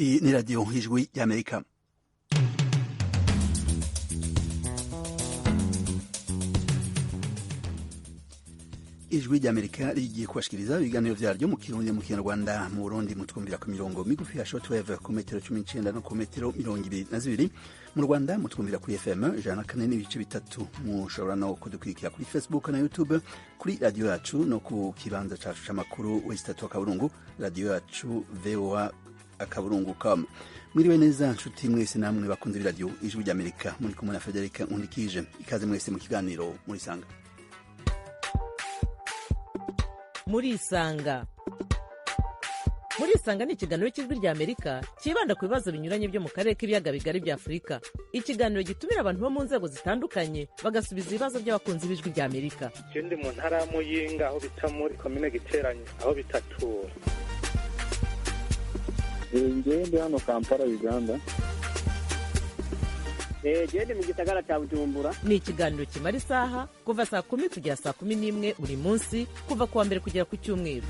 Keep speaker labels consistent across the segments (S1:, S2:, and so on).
S1: Iyi ni radiyo Ijwi y'Amerika. Ijwi ry'Amerika rigiye kubashikiriza ibiganiro vyaryo mu Kirundi, mu Kinyarwanda. Mu Burundi mutwumvira ku mirongo migufi ya shortwave ku metero 19 no ku metero 22. Mu Rwanda mutwumvira kuri FM 104.3. Mushobora no kudukurikira kuri Facebook na YouTube kuri radio yacu no ku kibanza cacu c'amakuru wesitatu akaburungu radio yacu voa akaburungu com. Mwiriwe neza nshuti mwese namwe bakunze radio Ijwi ry'Amerika, muri kumwe na Frederic Nkundikije. Ikaze mwese mu kiganiro Murisanga.
S2: Murisanga, Murisanga ni ikiganiro cy'Ijwi rya Amerika cyibanda ku bibazo binyuranye byo mu karere k'ibiyaga bigari bya Afurika. Ikiganiro gitumira abantu bo mu nzego zitandukanye bagasubiza ibibazo by'abakunzi b'Ijwi rya Amerika.
S3: Je ndi mu ntara ya Muyinga, aho bita muri komine Giteranyi, aho bitatura.
S4: Ngewe ndi hano Kampala, Uganda.
S5: Gende mu gisagara cya Bujumbura.
S2: Ni ikiganiro kimara isaha kuva saa 10 kugera saa 11 buri munsi, kuva ku wa mbere kugera ku cyumweru.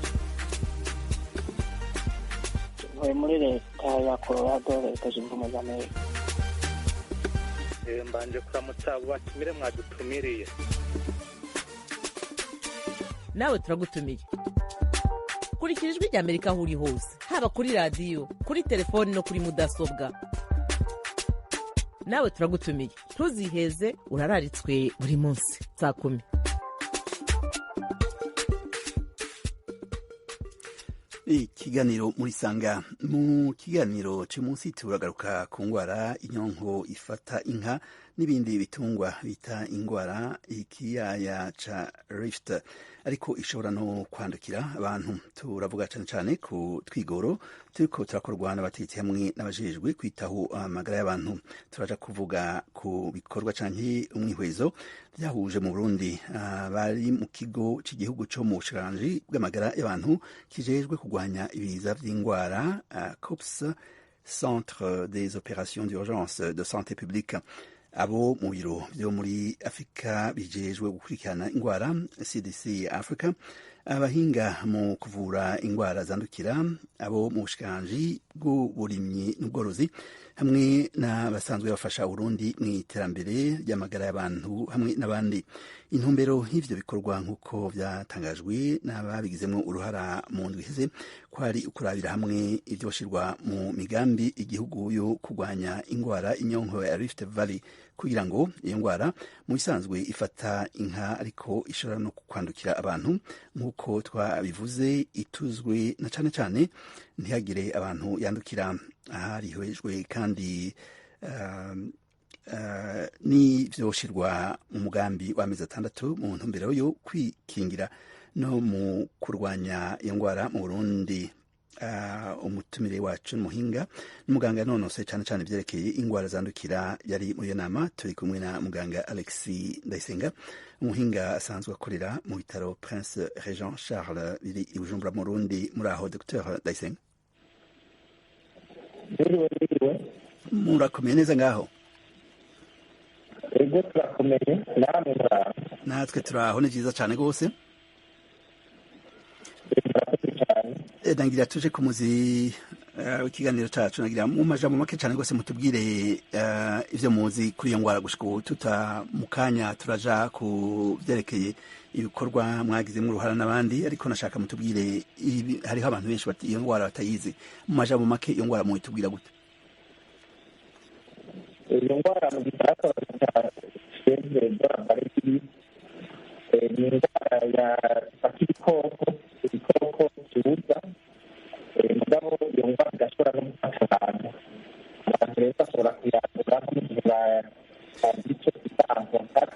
S6: Ntuye muri Leta ya Colorado, Leta Zunze Ubumwe za Amerika.
S3: Mbanje kuramutsa abo batumire mwadutumiriye.
S2: Nawe turagutumiye. Kurikira Ijwi rya Amerika aho uri hose, haba kuri radiyo, kuri telefoni no kuri mudasobwa. Nawe turagutumiye, ntuziheze, urararitswe buri munsi saa 10.
S1: Ikiganiro Murisanga. Mu kiganiro cy'umunsi turagaruka ku ngwara inyonko ifata inka n'ibindi bitungwa bita ingwara ikiyaya ca Rift, ariko ishobora no kwandukira abantu. Turavuga cane cane ku twigoro turiko turakorwa n'abategetsi hamwe n'abajejwe kwitaho amagara y'abantu. Turaja kuvuga ku bikorwa canke umwihwezo byahuje mu Burundi bari mu kigo c'igihugu co mu bushikiranganji bw'amagara y'abantu kijejwe kurwanya ibiza vy'ingwara, COPS, Centre des opérations d'urgence de santé publique, abo mu biro byo muri Afrika bijejwe gukurikirana ingwara, CDC Africa, abahinga mu kuvura ingwara zandukira, abo mu bushikiranganji bw'uburimyi n'ubworozi, hamwe n'abasanzwe bafasha Urundi mu iterambere ry'amagara y'abantu, hamwe n'abandi. Intumbero y'ivyo bikorwa, nk'uko vyatangajwe n'ababigizemwo uruhara mu ndwi iheze, kwari ukurabira hamwe ivyoshirwa mu migambi igihugu yo kurwanya ingwara inyonko ya Rift Valley, kugira ngo iyo ngwara mu bisanzwe ifata inka ariko ishobora no kwandukira abantu nk'uko twabivuze ituzwe na cane cane ntihagire abantu yandukira. Aharihejwe kandi n'ivyoshirwa mu mugambi w'amezi 6 mu ntumbero yo kwikingira no mu kurwanya iyo ngwara mu Burundi. Umutumire wacu n'umuhinga, n'umuganga nonose cane cane ivyerekeye ingwara zandukira, yari muri iyo nama. Turi kumwe na muganga Alexis Ndayisenga, umuhinga asanzwe akorera mu bitaro Prince Regent Charles biri i Bujumbura mu Burundi. Muri aho, Dr Ndayisenga?
S4: Mwiriwe, mwiriwe.
S1: Murakomeye neza ngaho?
S4: Ego, turakomeye, namwe muraho?
S1: Natwe turaho, ni vyiza cane rwose.
S4: Murakoze cyane.
S1: Nagira tuje ku muzi w'ikiganiro cacu. Nagira mu majambo make cane rwose mutubwire ivyo muzi kuri iyo ngwara gushika ubu. Tuta mu kanya turaja ku vyerekeye ibikorwa mwagizemwo uruhara n'abandi, ariko nashaka mutubwire, hariho abantu benshi iyo ngwara batayizi. Mu majambo make, iyo ngwara muyitubwira gute?
S4: Iyo ngwara mu Gifaransa bayita fièvre de la vallée du Rift. Ni indwara ifata ibikoko, ibikoko kibuza, mugabo iyo ndwara igashobora no gufata abantu. Abantu rero bashobora kuyandura nko mu gihe bagize icyo bita contact.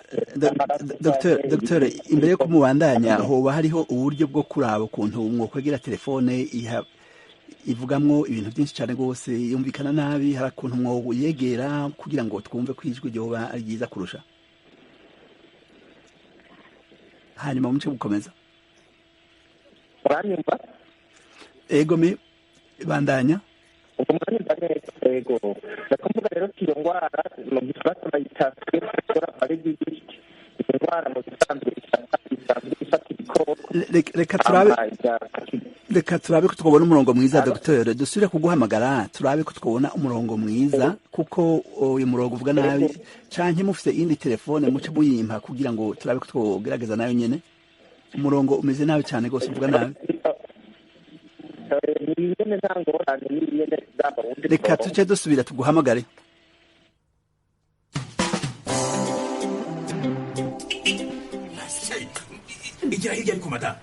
S1: Dr, imbere yo kumubandanya, hoba hariho uburyo bwo kuraba ukuntu mwokwegera telefone iha ivugamwo ibintu byinshi cyane rwose, yumvikana nabi? Hari ukuntu mwoyegera kugira ngo twumve ko ijwi ryoba ari ryiza kurusha, hanyuma muce gukomeza.
S4: Uranyumva?
S1: Ego, mi bandanya.
S4: Ubwo muranyumva neza? Ego, ndakuvuga rero ko iyo ndwara mu Gifaransa bayita fièvre de la vallée du Rift. Iyo ndwara mu bisanzwe isanzwe ifata ibikoko.
S1: Reka turabe.
S4: Hama igafata
S1: Reka turabe ko twabona umurongo mwiza, Dr. Dusubire kuguhamagara, turabe ko twabona umurongo mwiza, kuko uyu murongo uvuga nabi, canke mufise iyindi telefone muce muyimpa kugira ngo turabe ko twogerageza nayo nyene. Umurongo umeze nabi cyane rwose, uvuga nabi.
S4: Ni nyene, nta ngorane, ni nyene zaba wundi.
S1: Reka tuce dusubira tuguhamagare.
S7: Igira hirya ariko madamu,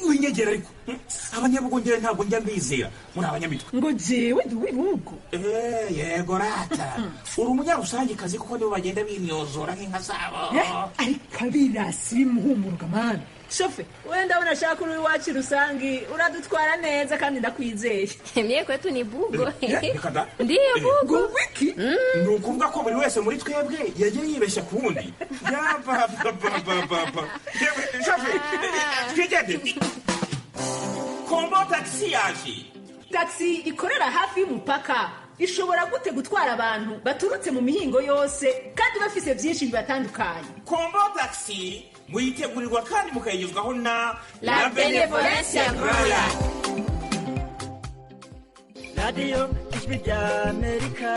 S7: winyegera ariko. Abanyabugongera ntabwo njya mbizera muri abanyamitwe.
S8: Ngo jewe ndi uw'ibihugu.
S7: Eh, yego rata, uri umunyarusangikazi, kuko nibo bagenda bimyozora nk'inka zabo.
S8: Ariko abirasi bimuhumuruka mana.
S9: Shofe, wenda ndabona ashaka uri iwacu rusangi uradutwara neza kandi ndakwizeye.
S10: Mie kwetu ni bugo.
S7: Reka da.
S10: Ndiyo bugo.
S8: Ngo wiki?
S7: Ni ukuvuga ko buri wese muri twebwe yagiye yibeshya ku wundi. Yabababababa. Shofe, twigende. Kombo Taxi yaje.
S9: Taxi ikorera hafi y'umupaka ishobora gute gutwara abantu baturutse mu mihingo yose kandi bafise byinshi bibatandukanye?
S7: Kombo Taxi muyitegurirwa kandi mukayigezwaho na
S10: La Benevolencia Royal.
S11: Radiyo Ijwi rya Amerika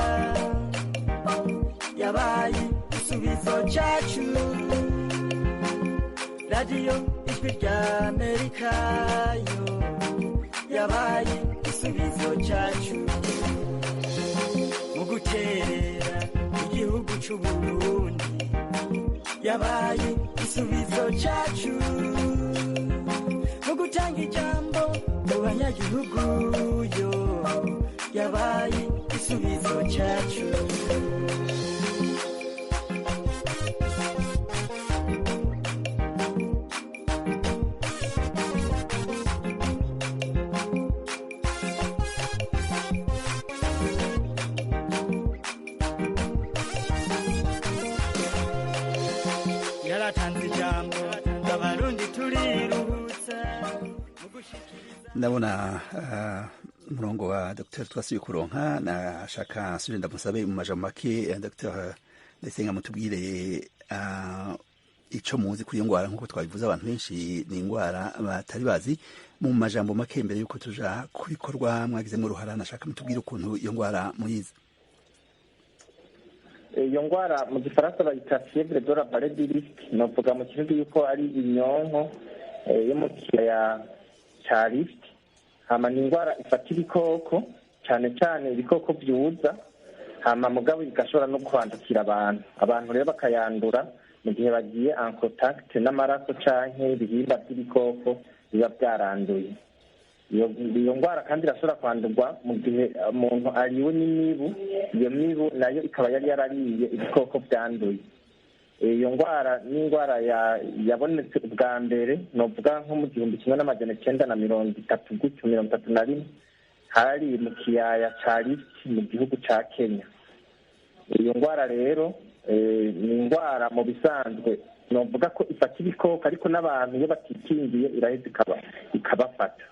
S11: yabaye igisubizo cyacu. Radiyo Ijwi rya Amerika yo yabaye igisubizo cyacu mu guterera igihugu cy'Uburundi, yabaye igisubizo cyacu mu gutanga ijambo mu banyagihugu, yo yabaye igisubizo cyacu. Yaratanze ijambo, Abarundi turiruhutsa.
S1: Ndabona umurongo wa Dr. twasubiye kuronka. Nashaka nsubire ndamusabe mu majambo make, Dr. Ndayisenga, mutubwire ico muzi kuri iyo ngwara. Nk'uko twabivuze, abantu benshi ni ingwara batari bazi. Mu majambo make, mbere yuko tuja ku bikorwa mwagizemo uruhara, nashaka mutubwire ukuntu iyo ngwara muyizi.
S4: Iyo ndwara mu Gifaransa bayita fièvre de la vallée du Rift, novuga mu Kirundi yuko ari inyonko yo mu kiyaya ca Rift. Hama ni indwara ifata ibikoko, cyane cyane ibikoko byuza, hama mugabo igashobora no kwandukira abantu. Abantu rero bakayandura mu gihe bagiye en contact n'amaraso canke ibihimba by'ibikoko biba byaranduye. Iyo ndwara kandi irashobora kwandurwa mu gihe umuntu ariwe n'imibu, iyo mibu nayo ikaba yari yarariye ibikoko byanduye. Iyo ndwara ni indwara yabonetse ubwa mbere, novuga nko mu 1930 gutyo, 31, hari mu kiyaya ca Rift mu gihugu ca Kenya. Iyo ndwara rero ni indwara mu bisanzwe novuga ko ifata ibikoko, ariko n'abantu iyo batikingiye iraheza ikabafata.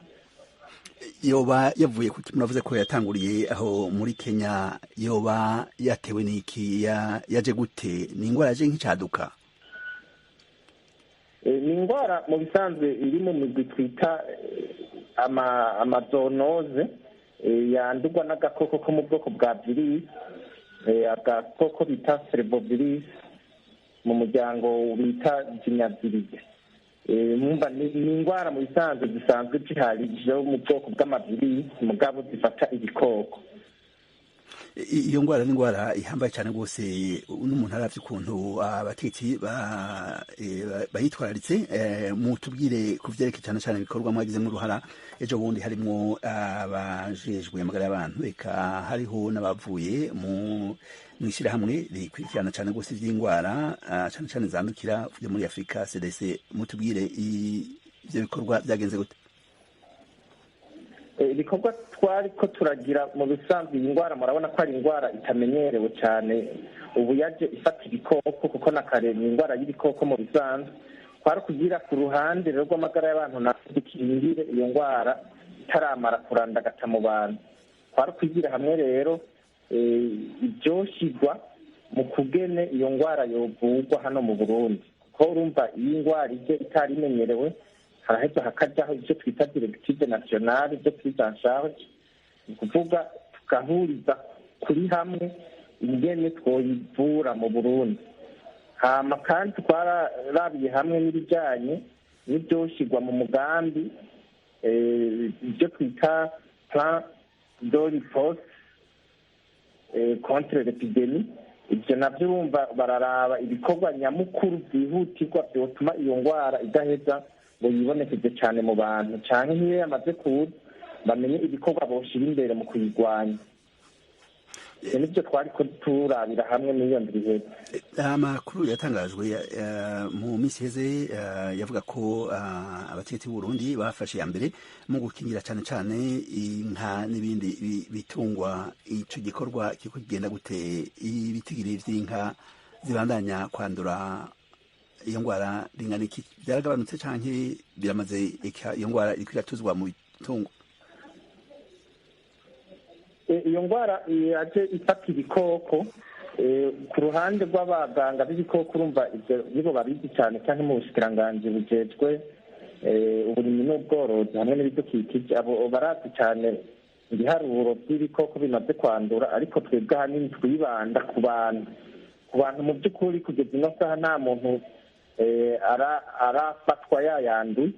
S1: Yoba yavuye ku, muravuze ko yatanguriye aho muri Kenya, yoba yatewe n'iki? Yaje gute? Ni ingwara yaje nk'icaduka?
S4: Ni indwara mu bisanzwe iri mu migwi twita amazoonoses, yandurwa n'agakoko ko mu bwoko bwa virus, agakoko bita phlebovirus mu muryango bita Genyaviridae. Mwumva ni indwara mu bisanzwe zisanzwe zihari zo mu bwoko bw'amavirus, mugabo zifata ibikoko.
S1: Iyo ngwara ni ingwara ihambaye cyane rwose, n'umuntu aravye ukuntu abategetsi bayitwararitse. Mutubwire ku vyerekeye cyane cyane ibikorwa mwagizemo uruhara ejo bundi, harimwo abajejwe amagara y'abantu, eka hariho n'abavuye mu mw'ishirahamwe rikurikirana cyane rwose ivy'ingwara, cyane cyane zandukira byo muri Afurika, CDC. Mutubwire ivyo bikorwa byagenze gute.
S4: Ibikorwa twari ko turagira, mu bisanzwe iyi ndwara murabona ko ari indwara itamenyerewe cyane, ubu yaje ifata ibikoko, kuko na kare ni indwara y'ibikoko mu bisanzwe. Twari kugira ku ruhande rero rw'amagara y'abantu natwe dukingire iyo ndwara itaramara kurandagata mu bantu. Twari kwigira hamwe rero ibyoshigwa mu kugene iyo ndwara yovurwa hano mu Burundi, kuko urumva iyi ndwara ije itari imenyerewe, Haraheza hakajaho ivyo twita directive nationale de prise en charge, ni ukuvuga tugahuriza kuri hamwe ingene twoyivura mu Burundi. Hama kandi twararabiye hamwe n'ibijanye n'ivyoshirwa mu mugambi, ibyo twita plan de riposte contre l'épidémie. Ibyo navyo urumva bararaba ibikorwa nyamukuru byihutirwa vyotuma iyo ngwara idaheza ngo yibonekeze cane mu bantu, canke nk'iyo yamaze kuza bamenye ibikorwa boshira imbere mu kuyirwanya. Ivyo nivyo twariko turabira hamwe n'iyo ndwi iheze.
S1: Amakuru yatangajwe mu minsi iheze yavuga ko abategetsi b'u Burundi bafashe ya mbere mu gukingira cane cane inka n'ibindi bitungwa. Ico gikorwa kiriko kigenda gute? Ibitigiri vy'inka zibandanya kwandura iyo ngwara ringana iki? Byaragabanutse canke biramaze, eka iyo ngwara iriko iratuzwa mu bitungwa?
S4: Iyo ndwara yaje ifata ibikoko, ku ruhande rw'abaganga b'ibikoko urumva ibyo nibo babizi cyane, cyangwa mu bushikiranganji bujejwe uburimyi n'ubworozi hamwe n'ibidukikije, abo barazi cyane ibiharuro by'ibikoko bimaze kwandura. Ariko twebwe ahanini twibanda ku bantu. Ku bantu mu by'ukuri kugeza ino saha nta muntu arafatwa yayanduye,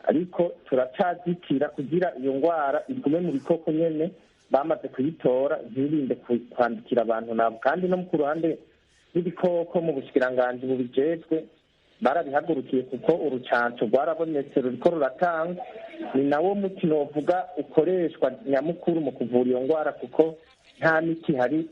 S4: ariko turacazitira kugira iyo ndwara igume mu bikoko nyene bamaze kuyitora, ntibirinde kwandukira abantu nabo. Kandi no ku ruhande rw'ibikoko mu bushikiranganji bubijejwe barabihagurukiye, kuko urucanco rwarabonetse, ruriko ruratangwa. Ni nawo muti novuga ukoreshwa nyamukuru mu kuvura iyo ndwara, kuko nta miti ihari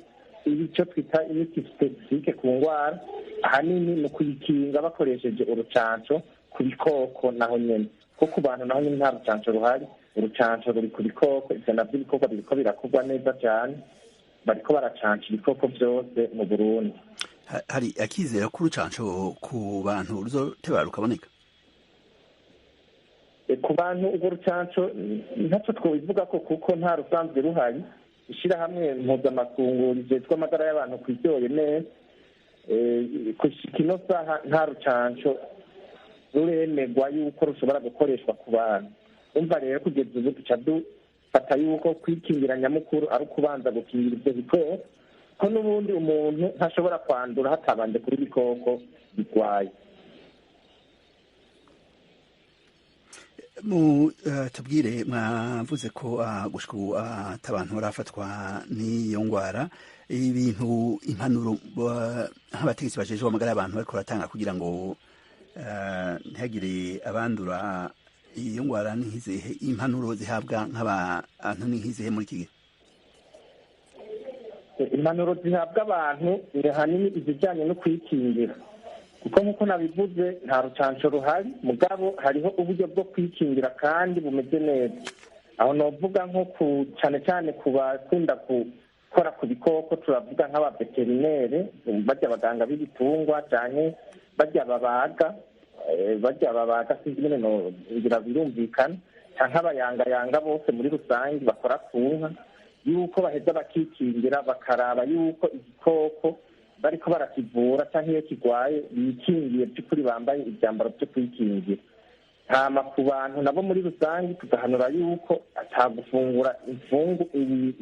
S4: icyo twita imiti spécifique ku ndwara. Ahanini ni ukuyikinga bakoresheje urucanco ku bikoko naho nyene, kuko ku bantu naho nyene nta rucanco ruhari. Urucanco ruri ku bikoko. Ivyo navyo ibikorwa biriko birakorwa neza cyane, bariko baracanca ibikoko vyose mu Burundi.
S1: Hari akizera ko urucanco ku bantu ruzoteba rukaboneka?
S4: Ku bantu urwo rucanco ntacyo twobivuga ko, kuko nta rusanzwe ruhari. Ishirahamwe mpuzamakungu rijejwe amagara y'abantu ku isi, OMS, gushika ino saha nta rucanco ruremegwa yuko rushobora gukoreshwa ku bantu. Umva rero, kugeza ubu duca dufata yuko kwikingira nyamukuru ari ukubanza gukingira ivyo bikoko, ko n'ubundi umuntu ntashobora kwandura hatabanje kuri ibikoko birwaye.
S1: Mu tubwire, mwavuze ko gushika ubu ata bantu barafatwa n'iyo ngwara. Ibintu, impanuro nk'abategetsi bajejwe amagara y'abantu bariko baratanga kugira ngo ntihagire abandura iyo ngwara ni nk'izihe? Impanuro zihabwa nk'abantu ni nk'izihe muri iki gihe?
S4: Impanuro zihabwa abantu ni ahanini izijyanye no kwikingira, kuko nk'uko nabivuze nta rucanco ruhari, mugabo hariho uburyo bwo kwikingira kandi bumeze neza. Aho novuga nko ku cyane cyane ku bakunda gukora ku bikoko, turavuga nk'abaveterinere, barya abaganga b'ibitungwa, canke barya babaga, sinzi nyene ngira birumvikana, canke abayangayanga bose muri rusange bakora ku nka, yuko baheza bakikingira, bakaraba yuko igikoko bariko barakivura canke iyo kirwaye bikingiye by'ukuri, bambaye ivyambaro vyo kwikingira. Hama ku bantu nabo muri rusange tugahanura yuko atagufungura imfungu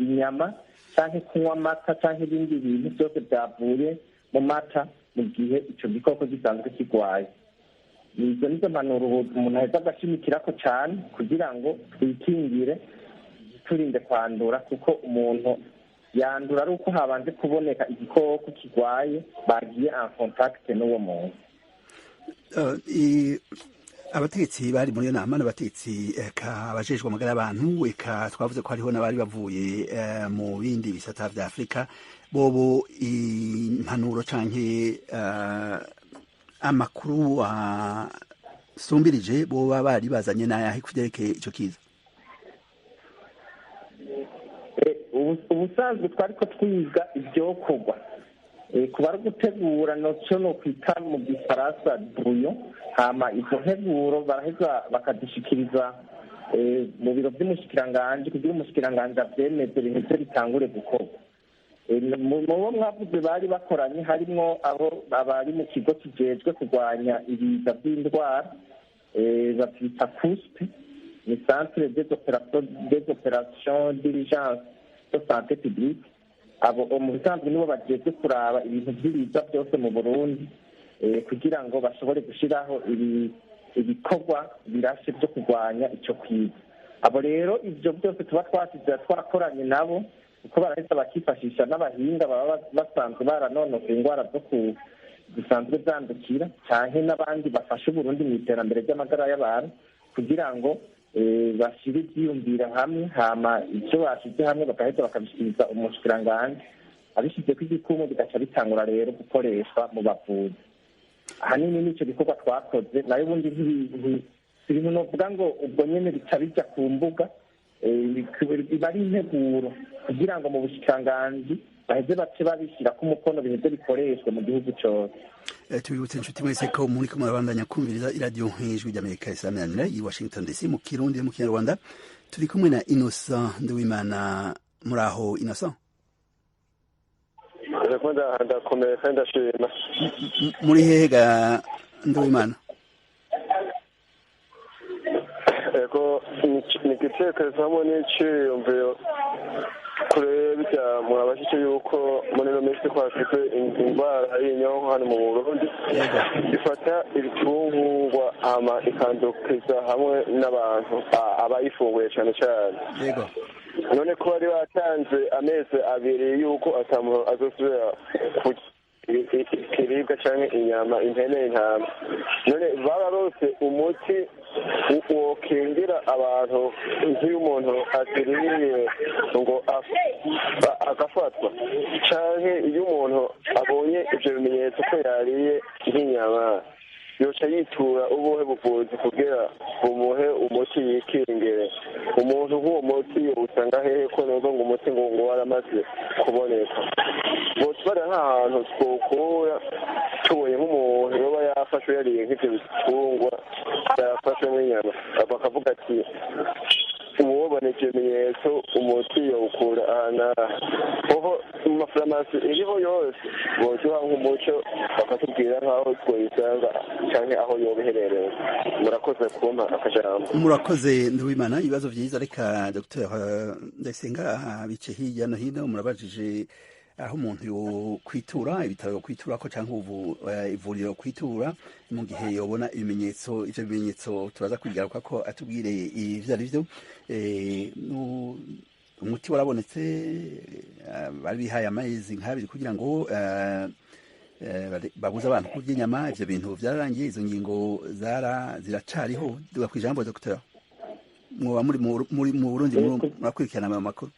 S4: inyama canke kunywa amata canke ibindi bintu byose byavuye mu mata mu gihe ico gikoko gisanzwe kirwaye. Izo nizo mpanuro umuntu aheza agashimikirako cane kugira ngo twikingire, turinde kwandura, kuko umuntu yandura ari uko habanje kuboneka igikoko kirwaye bagiye en contact n'uwo muntu.
S1: Abategetsi bari muri iyo nama n'abategetsi eka abajejwe amagara y'abantu, eka twavuze ko hariho n'abari bavuye mu bindi bisata vya Afurika, bobo impanuro canke amakuru asumbirije boba bari bazanye n'ayahe kuvyerekeye ico kiza?
S4: Ubusanzwe twariko twiga ivyokorwa kuba ari ugutegura noco no kwita mu gifaransa brouillon. Hama izo nteguro baraheza bakazishikiriza mu biro vy'umushikiranganji kugira umushikiranganji avyemeze, biheze bitangure gukorwa. Mu bo mwavuze bari bakoranye harimwo abo abari mu kigo kijejwe kurwanya ibiza vy'indwara. Babyita COUSP, ni Centre des opérations d'urgence de santé publique. Abo mu bisanzwe nibo bageze kuraba ibintu by'ibiza byose mu Burundi, kugira ngo bashobore gushyiraho ibikorwa birashe byo kurwanya icyo kwiza. Abo rero ibyo byose tuba twasize twakoranye nabo, kuko baraheza bakifashisha n'abahinga baba basanzwe baranonosoye indwara zo ku zisanzwe zandukira, canke n'abandi bafasha Uburundi mu iterambere ry'amagara y'abantu, kugira ngo bashyire ibyiyumviro hamwe. Hama icyo bashyize hamwe bagaheza bakabishyikiriza umushikiranganji, abishyizeko igikumu, bigaca bitangura rero gukoreshwa mu bavuzi. Ahanini nicyo gikorwa twakoze. Nayo ubundi ibintu novuga ngo ubwo nyene bica bijya ku mbuga, biba ari integuro kugira ngo mu bushikiranganji baheze bace babishyirako umukono, biheze bikoreshwe mu gihugu cose.
S1: Tubibutse inshuti mwese ko muri ko murabandanya kumviriza iradiyo nk'Ijwi ry'Amerika isameranira i Washington DC mu Kirundi no mu Kinyarwanda. Turi kumwe na Innocent Nduwimana. Muri aho, Innocent?
S12: Ndakomeye kandi ndashima.
S1: Muri hehe ga Nduwimana?
S12: Ego, ni igitekerezo hamwe n'iciyumviro kure bijya murabashyice yuko muri ino minsi twafite indwara y'inyonko hano mu Burundi ifata ibitungwa, hama ikandukiza hamwe n'abantu abayifunguye cyane cyane. None ko bari batanze amezi 2 yuko atamuntu azosubira kurya ikiribwa canke inyama, impene, intama, none bararose umuti wokingira abantu nk'iyo umuntu aziririye ngo agafatwa, canke iyo umuntu abonye ivyo bimenyetso ko yariye nk'inyama, yoca yitura ubuhe buvuzi kugira bumuhe umuti yikingire? Umuntu nk'uwo muti usanga hehe, ko numva ngo umuti ngo waramaze kuboneka? Botubara nk'ahantu twokura tubonye nk'umuntu yoba yafashwe yariye nk'ivyo bitungwa byafashwe nk'inyama, bakavuga ati uwobona ivyo bimenyetso umuti yowukura aha n'aha. Hoho mu mafarumasi iriho yose boduha nk'umuco, bakatubwira nk'aho twoyisanga canke aho yoba iherereye. Murakoze kumpa akajambo.
S1: Murakoze Nduwimana, ibibazo vyiza. Reka Dr Ndayisenga bice hirya no hino. Murabajije aho umuntu yokwitura, ibitaro yokwiturako canke ivuriro kwitura mu gihe yobona ibimenyetso. Ivyo bimenyetso turaza kwigaruka ko atubwire ivyo ari vyo. Umuti warabonetse, bari bihaye amezi nk'abiri kugira ngo babuze abantu kurya inyama. Ivyo bintu vyararangiye, izo ngingo ziracariho? Duga kw'ijambo, Dr. Mwoba muri mu Burundi murakurikirana ayo makuru.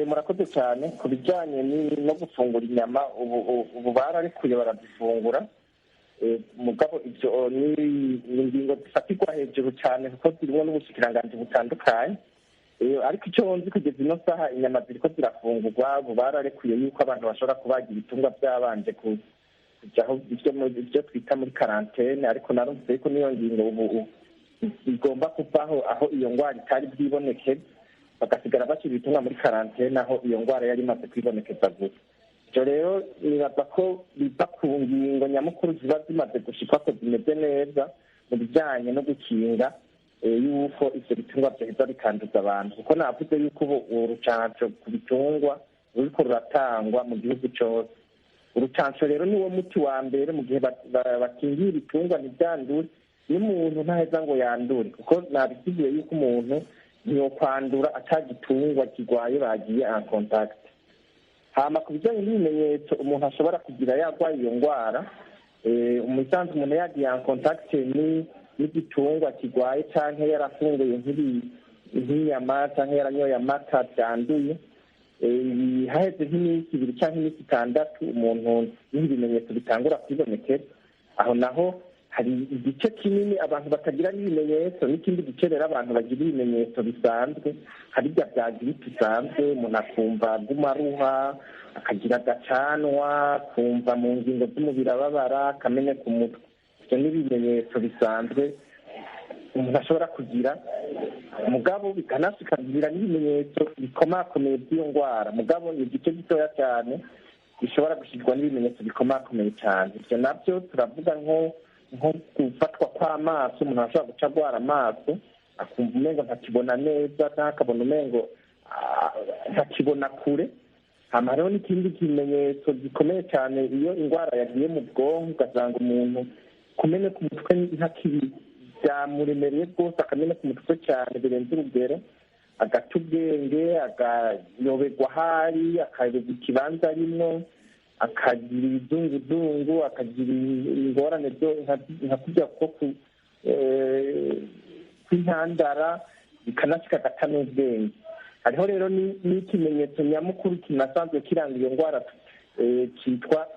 S4: Murakoze cyane. Ku bijyanye no gufungura inyama, ubu bararekuye barazifungura. Mugabo ibyo ni ingingo zifatirwa hejuru cyane, kuko zirimo n'ubushikiranganji butandukanye. Ariko icyo nzi kugeza ino saha, inyama ziriko zirafungurwa. Ubu bararekuye yuko abantu bashobora kubaga ibitungwa byabanje kujyaho ibyo twita muri quarantaine. Ariko narumvise yuko n'iyo ngingo ubu igomba kuvaho aho iyo ndwara itari bwiboneke, bagasigara bashyira ibitungwa muri quarantaine aho iyo ndwara yari imaze kwibonekeza gusa. Ibyo rero nibaza ko biva ku ngingo nyamukuru ziba zimaze gushikwa ko zimeze neza mu bijyanye no gukinga yuko ivyo bitungwa vyoheza bikanduza abantu, kuko navuze yuko ubu urucanco ku bitungwa ruriko ruratangwa mu gihugu cose. Urucanco rero niwo muti wa mbere mu gihe bakingiye ibitungwa ntivyandure, n'umuntu ntaheza ngo yandure, kuko nabisigiye yuko umuntu ntiyokwandura atagitungwa kirwaye bagiye en contact. Hama ku bijyanye n'ibimenyetso umuntu ashobora kugira yarwaye iyo ndwara, umusanzu umuntu yagiye en contact n'igitungwa kirwaye canke yarafunguye nk'inyama canke yaranyoye amata byanduye, haheze nk'iminsi 2 canke iminsi 6 umuntu niho ibimenyetso bitangura kwibonekera. Aho naho hari igice kinini abantu batagira n'ibimenyetso, n'ikindi gice rero abantu bagira ibimenyetso bisanzwe. Hari ibya bya grippe bisanzwe, umuntu akumva aguma aruha, akagira agacanwa, akumva mu ngingo z'umubiri ababara, akameneka umutwe. Ivyo ni ibimenyetso bisanzwe umuntu ashobora kugira, mugabo bikanashikagira n'ibimenyetso bikomakomeye by'iyo ndwara. Mugabo ni igice gitoya cyane bishobora gushirwa n'ibimenyetso bikomakomeye cyane. Ivyo navyo turavuga nko Nko gufatwa kw'amaso, umuntu arashobora guca agwara amaso, akumva umengo ntakibona neza, cyangwa akabona umengo ntakibona kure. Hama hariho n'ikindi kimenyetso gikomeye cyane, iyo indwara yagiye mu bwonko, ugasanga umuntu kumeneka umutwe ntakibi byamuremereye rwose, akameneka umutwe cyane birenze urugero, agata ubwenge, akayoberwa ahari, akayoberwa ikibanza arimwo, akagira ibizunguzungu, akagira ingorane nka kurya ko kw'intandara, bikanashika agata n'ubwenge. Hariho rero n'ikimenyetso nyamukuru kinasanzwe kiranga iyo ndwara, cyitwa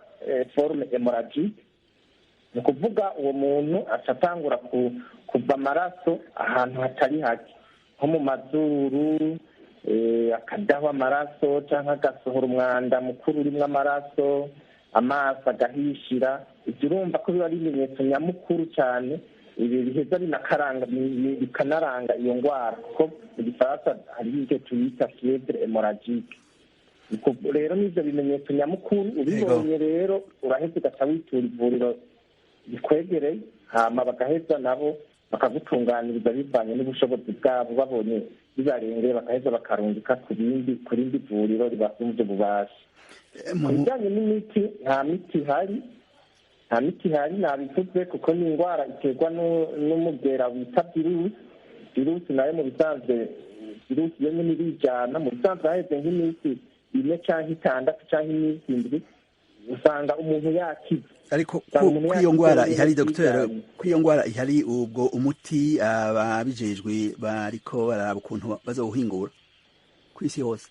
S4: forme hémorragique. Ni ukuvuga uwo muntu aca atangura kuva amaraso ahantu hatari hake, nko mu mazuru, akadahwa amaraso, cyangwa agasohora umwanda mukuru urimo amaraso, amaso agahishira. Ibyo urumva ko biba ari ibimenyetso nyamukuru cyane, ibi biheza binakaranga, bikanaranga iyo ndwara, kuko mu Gifaransa hariho icyo tuyita fièvre hémorragique. Rero n'ibyo bimenyetso nyamukuru ubibonye rero, uraheza ugaca witura ivuriro rikwegereye, hama bagaheza nabo bakagutunganiriza bivanye n'ubushobozi bwabo. Babonye bibarengeye, bagaheza bakarungika ku rindi vuriro ribasumbye ububasha. Ku bijyanye n'imiti, nta miti ihari, nta miti ihari, nabivuze, kuko ni indwara iterwa n'umugera wita virusi. Virusi nayo mu bisanzwe, virusi yo nyine irijyana. Mu bisanzwe haheze nk'iminsi 4 cyangwa 6 cyangwa iminsi 7, usanga umuntu yakize.
S1: Ariko ko iyo ndwara ihari, docteur, ko iyo ndwara ihari, ubwo umuti ababijejwe bariko bararaba ukuntu bazowuhingura ku isi hose?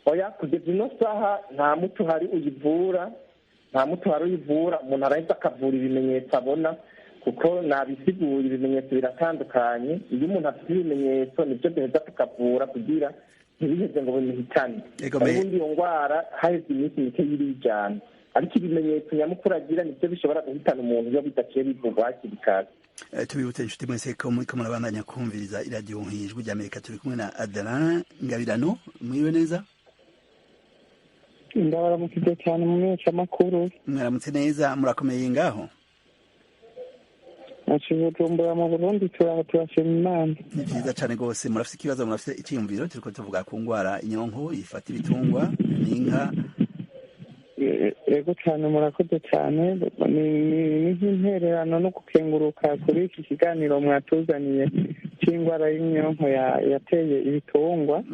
S4: Oya, kugeza ino saha nta muti uhari uyivura, nta muti uhari uyivura. Umuntu araheza akavura ibimenyetso abona, kuko nabisiguye, ibimenyetso biratandukanye. Iyo umuntu afite ibimenyetso, nibyo duheza tukavura kugira ntibiheze ngo bimuhitane. Ubundi iyo ndwara haheze iminsi mike yirijyana, ariko ibimenyetso nyamukuru agira nibyo bishobora guhitana umuntu iyo bidaciye bivurwa hakiri kare.
S1: Tubibutse inshuti mwese ko muriko murabandanya kumviriza iradiyo Ijwi ry'Amerika. Turi kumwe na Adelin Ngabirano. Mwiriwe neza?
S6: Ndabaramukije cyane mu menyeshamakuru.
S1: Mwaramutse neza, murakomeye ngaho?
S6: Bujumbura mu Burundi, turaho, turashima Imana.
S1: Ni vyiza cane rwose. Murafise ikibazo, murafise iciyumviro? Turiko tuvuga ku ngwara inyonko ifata ibitungwa n'inka.
S6: Yego cyane, murakoze cyane. Ni nk'intererano no gukenguruka kuri iki kiganiro mwatuzaniye cy'indwara y'inyonko yateye ibitungwa.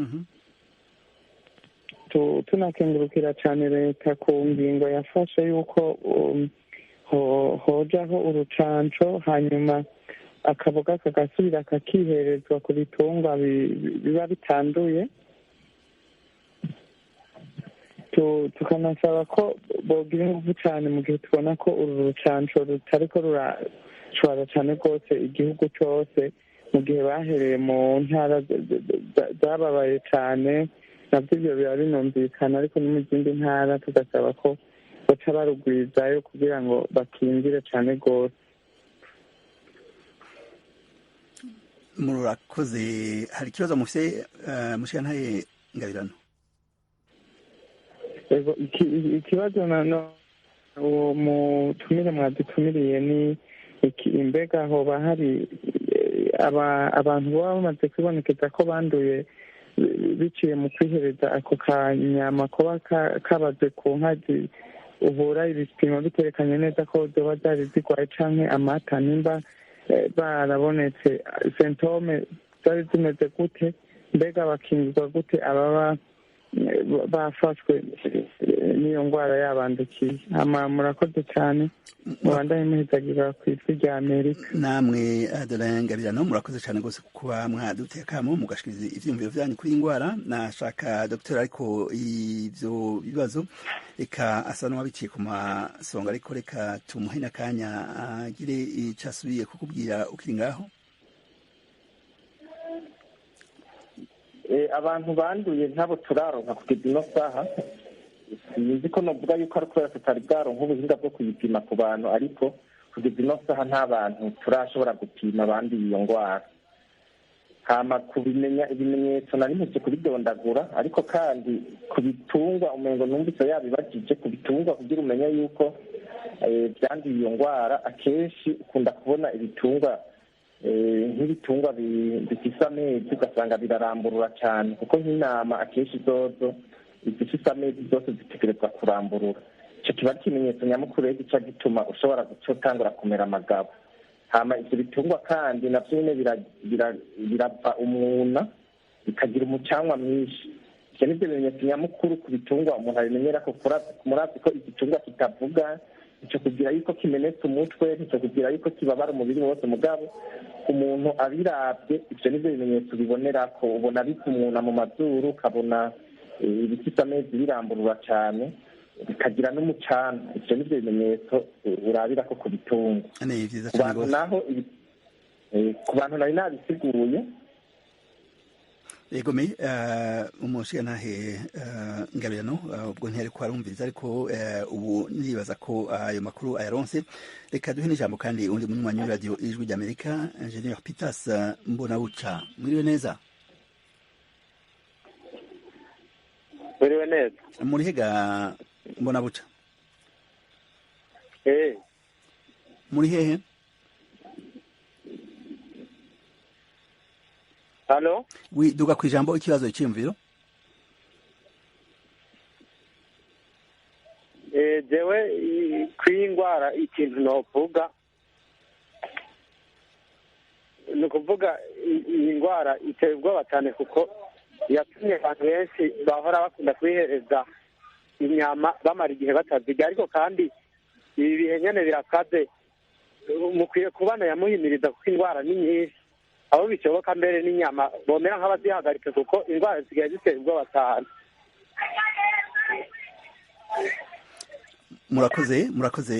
S6: Tunakengurukira cyane leta ku ngingo yafashe y'uko hojaho urucanco, hanyuma akaboga kagasubira kakiherezwa ku bitungwa biba bitanduye. Tukanasaba ko bogira ingufu cyane mu gihe tubona ko uru rucanco rutariko rurashwara cyane rwose igihugu cyose, mu gihe bahereye mu ntara zababaye cyane, nabyo ibyo biba binumvikana, ariko no mu zindi ntara tugasaba ko baca barugwizayo kugira ngo bakingire cyane rwose.
S1: Murakoze. Hari ikibazo mufise, mushikantahe Ngabirano?
S6: Ego, ikibazo nano uwo mutumire mwadutumiriye ni iki: imbega hoba hari abantu baba bamaze kwibonekeza ko banduye biciye mu kwihereza ako kanyama kuba kabaze ku nka, uhura ibipimo biterekanye neza ko zoba zari zirwaye, canke amata, nimba barabonetse, symptômes zari zimeze gute? Mbega bakingirwa gute ababa bafashwe n'iyo ndwara yabandukiye? Hama murakoze cyane, mubandanye muhizagira ku Ijwi rya Amerika.
S1: Namwe, Adeline Ngabirano, murakoze cyane rwose kuba mwaduteye akamo mugashikiriza ivyiyumviro vyanyu kuri iyi ndwara. Nashaka dr, ariko ivyo bibazo reka asa n'uwabiciye ku masonga, ariko reka tumuhe n'akanya agire ico asubiye kukubwira ukiri ngaho.
S4: Abantu banduye ntabo turaronka kugeza ino saha. Sinzi ko novuga yuko ari kubera tutari bwaronka ubuhinga bwo kuyipima ku bantu, ariko kugeza ino saha nta bantu turashobora gupima banduye iyo ndwara. Hama kubimenya, ibimenyetso nari mpejeje kubidondagura, ariko kandi ku bitungwa umengo numvise yabibajije ku bitungwa, kugira umenye yuko byanduye iyo ndwara, akenshi ukunda kubona ibitungwa, nk'ibitungwa bifise amezi, ugasanga biraramburura cyane, kuko nk'intama akenshi zozo izifise amezi zose zitegerezwa kuramburura. Icyo kiba ari ikimenyetso nyamukuru rero gica gituma ushobora guca utangura kumera amagabo. Hama ivyo bitungwa kandi navyo nyene birava umwuna, bikagira umucanwa mwinshi. Ivyo nivyo bimenyetso nyamukuru ku bitungwa umuntu abimenyera ko murazi ko igitungwa kitavuga, ntico kugira yuko kimenetse umutwe, ntico kugira yuko kibabara umubiri wose, mugabo umuntu abiravye ivyo nivyo bimenyetso bibonerako. Ubona biva umwuna mu mazuru, ukabona ibifise amezi biramburura cane, bikagira n'umucana. Ivyo nivyo bimenyetso urabirako ku bitungwa.
S1: Ni vyiza
S4: Ku
S1: cyane
S4: bantu
S1: rwose.
S4: naho ku bantu nari nabisiguye.
S1: Yego me umushigantahe Ngabirano, ubwo ntiyari ko arumviriza, ariko ubu nibaza ko ayo makuru ayaronse. Reka duhe n'ijambo kandi undi munywanyi w'iradiyo Ijwi ry'Amerika, Ingenieur Pitas Mbonabuca. Mwiriwe neza?
S5: Mwiriwe neza.
S1: Murihega Mbonabuca?
S5: Eh.
S1: Muri hehe?
S5: Halo.
S1: Wi, duga kwijambo, ikibazo, cyiyumviro.
S5: Jewe kw'iyi ndwara ikintu novuga ni ukuvuga iyi ndwara iteye ubwoba cyane, kuko yatumye abantu benshi bahora bakunda kuyihereza inyama bamara igihe batazirya. Ariko kandi ibi bihe nyene birakaze, mukwiye kubana yamuhimiriza, kuko indwara ni nyinshi. Aho bishoboka mbere n'inyama bomera nk'abazihagarika, kuko indwara zisigaye ziteye ubwoba cyane.
S1: Murakoze, murakoze,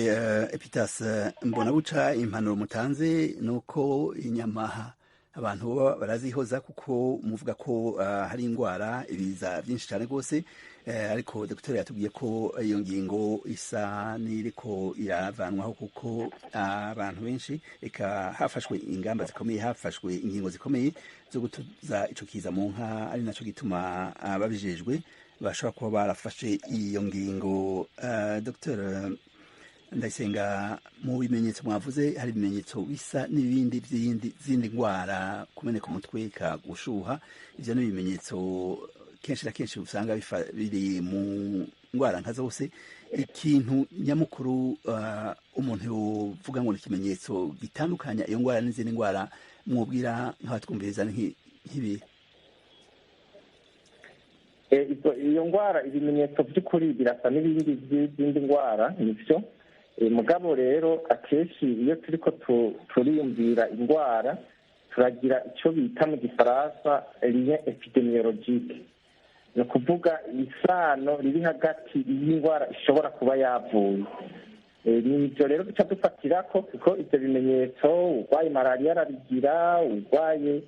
S1: Epitas Mbonabuca. Impanuro mutanze ni uko inyama abantu baba barazihoza, kuko muvuga ko hari indwara, ibiza byinshi cyane rwose. Ariko dogiteri yatubwiye ko iyo ngingo isa n'iriko iravanwaho, kuko abantu benshi, eka hafashwe ingamba zikomeye, hafashwe ingingo zikomeye zo gutuza ico kiza mu nka, ari naco gituma ababijejwe bashobora kuba barafashe iyo ngingo. Dr Ndayisenga, mu bimenyetso mwavuze hari ibimenyetso bisa n'ibindi by'iyindi zindi ndwara: kumeneka umutwe, ka gushuha. Ivyo ni ibimenyetso kenshi na kenshi usanga biri mu ndwara nka zose. Ikintu nyamukuru umuntu yovuga ngo ni ikimenyetso gitandukanya iyo ndwara n'izindi ndwara, mwubwira nk'abatwumviriza, ni nk'ibi?
S4: Iyo ndwara ibimenyetso by'ukuri birasa n'ibindi by'izindi ndwara, nibyo. Mugabo rero akenshi iyo turiko turiyumvira indwara, turagira icyo bita mu Gifaransa lien épidémiologique, ni ukuvuga isano riri hagati y'indwara ishobora kuba yavuye. Ni ibyo rero duca dufatira ko, kuko ibyo bimenyetso urwaye malariya arabigira, urwaye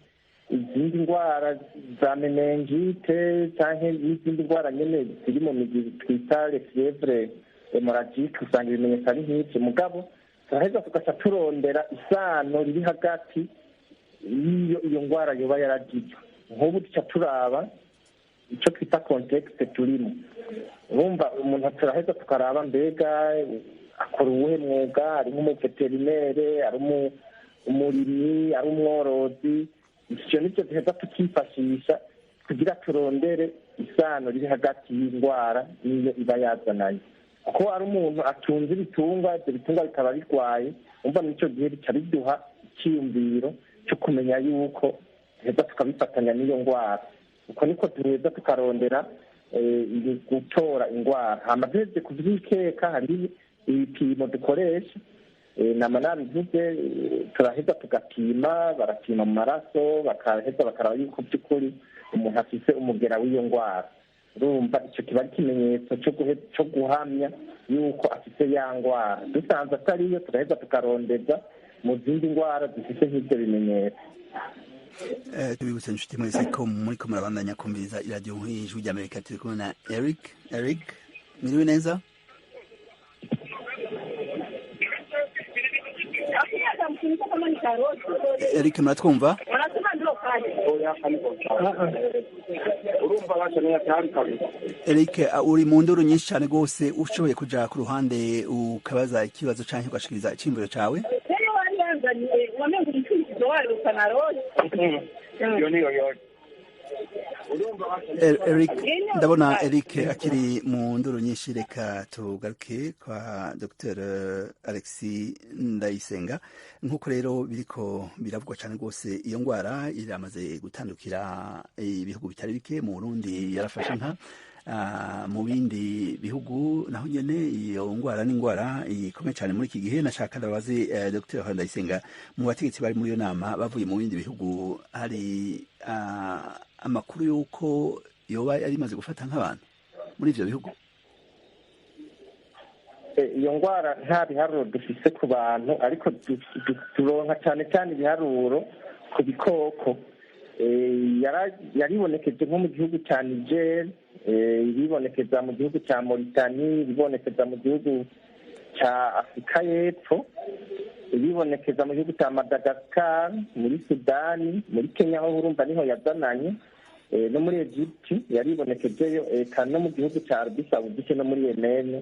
S4: izindi ndwara za méningite cyangwa n'izindi ndwara nyine ziri mu migwi twita les fièvres hémorragiques, usanga ibimenyetso ari nk'ibyo. Mugabo turaheza tugaca turondera isano riri hagati y'iyo iyo ndwara yoba yaragize. Nk'ubu duca turaba icyo twita contexte turimo. Urumva umuntu turaheza tukaraba mbega akora uwuhe mwuga, ari nk'umuveterinere, ari umurimyi, ari umworozi. Ivyo nivyo duheza tukifashisha kugira turondere isano riri hagati y'indwara n'iyo iba yazananye. Kuko ari umuntu atunze ibitungwa, ivyo bitungwa bikaba birwaye, umva n'ico gihe bica biduha iciyumviro cyo kumenya yuko duheza tukabifatanya n'iyo ndwara. Uko niko duheza tukarondera gutora indwara. Hama duheze kuvyikeka, hari ibipimo dukoresha. Nama nabivuze, turaheza tugapima, barapima mu maraso, bakaheza bakaraba yuko by'ukuri umuntu afise umugera w'iyo ndwara. Urumva icyo kiba ari ikimenyetso cyo guhamya yuko afise ya ndwara. Dusanze atariyo, turaheza tukarondeza mu zindi ndwara zifise nk'ibyo bimenyetso.
S1: Tubibutse inshuti mwese ko muriko murabandanya kumviriza iradiyo Ijwi ry'Amerika. Turi kumwe na Eric. Eric, mwiriwe neza? Eric, muratwumva? Eric, uri mu nduru nyinshi cyane rwose, ushoboye kuja ku ruhande ukabaza ikibazo canke ugashikiriza iciyumviro cawe. Eric, ndabona Eric akiri mu nduru nyinshi, reka tugaruke kwa Dr Alexis Ndayisenga. Nk'uko rero biriko biravugwa cyane rwose, iyo ndwara iramaze gutandukira ibihugu bitari bike. Mu Burundi yarafashe nka mu bindi bihugu naho nyene iyo ngwara ni ingwara ikomeye cyane muri iki gihe. Nashaka ndabaze Dr Ndayisenga, mu bategetsi bari muri iyo nama bavuye mu bindi bihugu, hari amakuru y'uko yoba yari imaze gufata nk'abantu muri ivyo bihugu?
S4: Iyo ndwara nta biharuro dufise ku bantu, ariko turonka cyane cyane ibiharuro ku bikoko. Yaribonekeje nko mu gihugu cya Niger, iribonekeza mu gihugu cya Mauritania, iribonekeza mu gihugu cya Afurika y'Epfo, iribonekeza mu gihugu cya Madagascar, muri Sudani, muri Kenya aho urumva niho yazananye, no muri Egypt yaribonekejeyo, eka no mu gihugu cya Arabie Saoudite no muri Yemen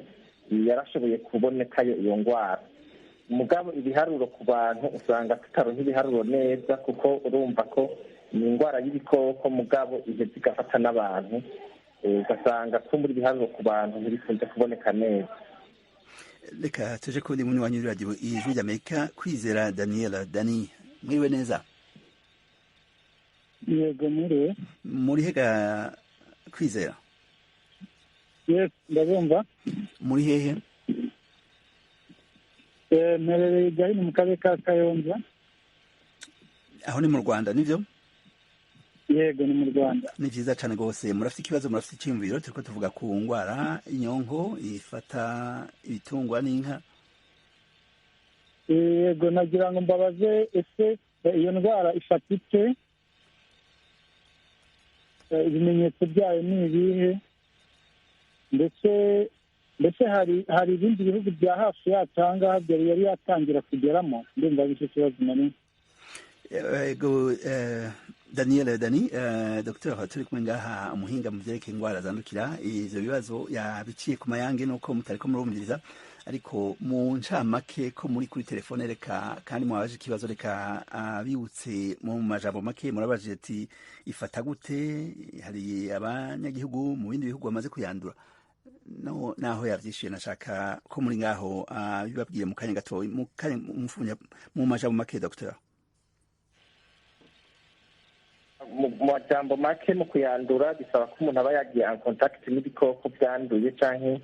S4: yarashoboye kubonekayo iyo ndwara. Mugabo ibiharuro ku bantu usanga tutaronka ibiharuro neza, kuko urumva ko ni indwara y'ibikoko, mugabo iheza igafata n'abantu, ugasanga kumbura ibiharuro ku bantu ntibikunze kuboneka neza.
S1: Reka tuje kundi muntu wanyu radio Ijwi ry'Amerika, Kwizera Daniela. Dani, mwiriwe neza?
S13: Yego, mwiriwe.
S1: Muri hega, Kwizera?
S13: Yes, ndabumva.
S1: Muri hehe?
S13: Mperereye Gahini mu karere ka Kayonza.
S1: Aho ni mu Rwanda, nivyo?
S13: Yego, ni mu Rwanda.
S1: Ni vyiza cane rwose. Murafite ikibazo, murafite iciyumviro? Turiko tuvuga ku ngwara inyonko ifata ibitungwa n'inka.
S13: Yego, nagira ngo mbabaze, ese iyo ndwara ifata ite? Ibimenyetso byayo ni ibihe? Ndetse hari ibindi bihugu bya hafi yacu aha ngaha byari yari yatangira kugeramo? Ndumva ari cyo kibazo nari.
S1: Ego, Daniel Dani, Dr turi kumwe ngaha, umuhinga mu vyerekeye ingwara zandukira, ivyo bibazo yabiciye ku mayange nuko mutariko murumviriza, ariko mu ncamake ko muri kuri telefone, reka kandi mwabaje ikibazo, reka abibutse mu majambo make. Murabajije ati ifata gute, hari abanyagihugu mu bindi bihugu bamaze kuyandura? No, naho yavyishuye, nashaka ko muri ngaho bibabwiye mu kanya gato, mu kanya mu majambo make, Dr.
S4: Mu majambo make, mu kuyandura bisaba ko umuntu aba yagiye en contact n'ibikoko byanduye, canke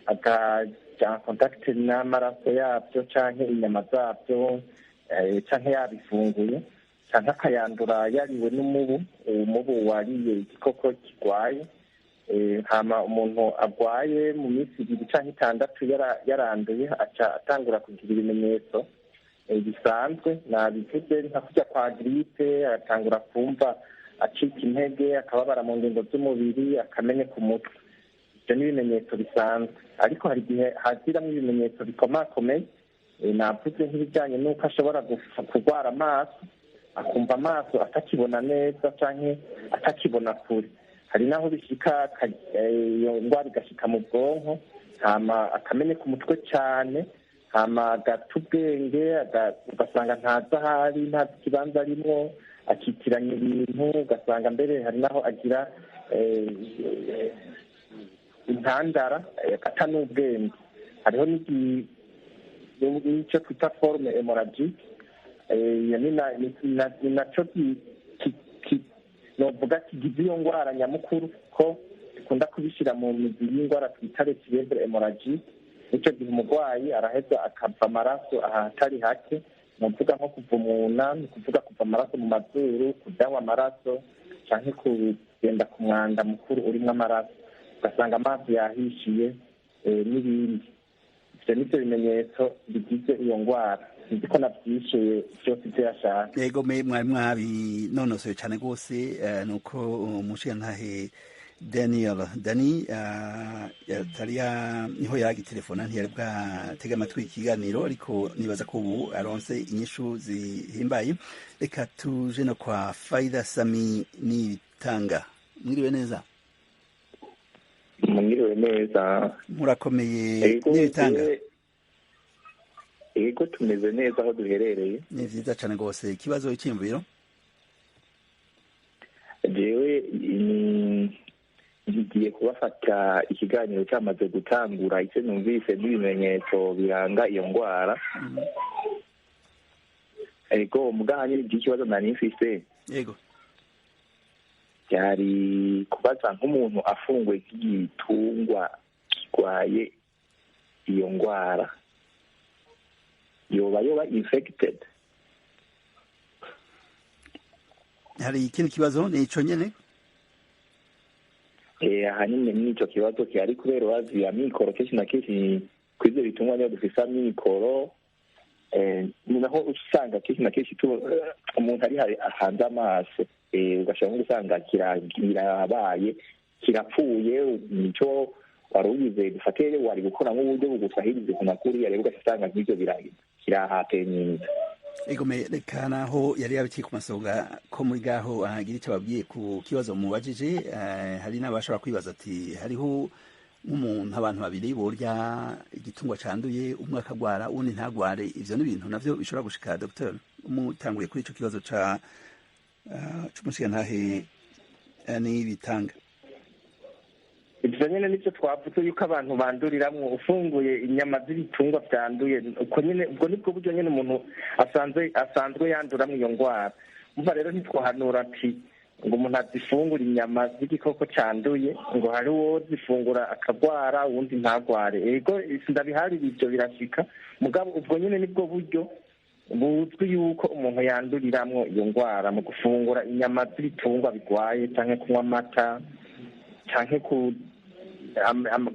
S4: akaja en contact n'amaraso yabyo canke inyama zabyo, canke yabifunguye, canke akayandura yariwe n'umubu, umubu wariye igikoko kirwaye. Hama umuntu agwaye mu minsi 2 canke 6 yaranduye, aca atangura kugira ibimenyetso bisanzwe nabivuze, nka kurya kwa gripe, agatangura kumva acika intege, akababara mu ngingo z'umubiri, akameneka umutwe. Ibyo ni ibimenyetso bisanzwe, ariko hari igihe haziramwo ibimenyetso bikomakomeye. Navuze nk'ibijyanye n'uko ashobora kurwara amaso, akumva amaso atakibona neza canke atakibona kure. Hari naho bishika iyo ndwara igashika mu bwonko, hama akameneka umutwe cane, hama agata ubwenge, ugasanga ntazi ahari, ntazi ikibanza arimwo, akitiranya ibintu, ugasanga mbere hari naho agira intandara, agata n'ubwenge. Hariho n'icyo twita forme hémorragique, iyo ni naco novuga kigize iyo ndwara nyamukuru, ko dukunda kubishyira mu mizi y'indwara twita fièvre hémorragique. Nicyo gihe umurwayi araheza akava amaraso ahatari hake, nuvuga nko kuva umuna, ni ukuvuga kuva amaraso mu mazuru, kudahwa amaraso, canke kugenda ku mwanda mukuru urimwo amaraso, ugasanga amaso yahishiye, n'ibindi. Ivyo nivyo bimenyetso bigize iyo ndwara. Sinzi ko navyishuye vyose ivyo yashaka.
S1: Yego, mwari mwabinonosoye cane rwose. Nuko umushigantahe Daniel Dani yatari niho yaragitelefona, ntiyari bwatega amatwi ikiganiro, ariko nibaza ko ubu aronse inyishu zihimbaye. Reka tuje no kwa Faida Sami Nitanga. Mwiriwe neza?
S4: Mwiriwe neza.
S1: Murakomeye, Nitanga?
S4: Ego, tumeze neza aho duherereye.
S1: Ni vyiza cane rwose. Ikibazo, icyiyumviro?
S4: Jewe ngiye kubafata ikiganiro cyamaze gutangura. Icyo numvise n'ibimenyetso biranga iyo ndwara. Ego, mugahanye ikibazo nari mfise byari kubaza nk'umuntu afunguye nk'igitungwa kirwaye iyo ndwara, yoba infected?
S1: Hari ikindi kibazo? Ni ico nyene?
S4: Ahanini n'ico kibazo gihari, kubera urazi amikoro kenshi na kenshi kw'ivyo bitungwa niyo dufise amikoro, ni naho usanga kenshi na kenshi umuntu ari ahanze amaso, ugashobora nko gusanga kirabaye kirapfuye, nico wari ugize dufate wari gukora nk'uburyo bugusahiriza ukuntu kuriya, rero ugaca usanga nk'ivyo kirahapeninze.
S1: Egome, reka naho yari yabiciye ku masonga ko muri gaho agira icyo babwiye ku kibazo mubajije. Hari n'abashobora kwibaza ati hariho nk'umuntu, abantu babiri borya igitungwa canduye, umwe akagwara uwundi ntagware. Ivyo ni ibintu navyo bishobora gushika? Docteur, umutanguye kuri ico kibazo ca c'umushigantahe n'ibitanga.
S14: Ibyo nyine nibyo twavuze yuko abantu banduriramwo ufunguye inyama z'ibitungwa byanduye. Uko nyine, ubwo nibwo buryo nyine umuntu asanzwe yanduramwo iyo ndwara. Umva rero, ntitwahanura ati ngo umuntu azifungure inyama z'igikoko cyanduye, ngo hari uwo zifungura akagwara uwundi ntagware. Ego, ndabiharira, ibyo birashika, mugabo ubwo nyine nibwo buryo buzwi yuko umuntu yanduriramwo iyo ndwara, mu gufungura inyama z'ibitungwa bigwaye, canke kunywa amata, canke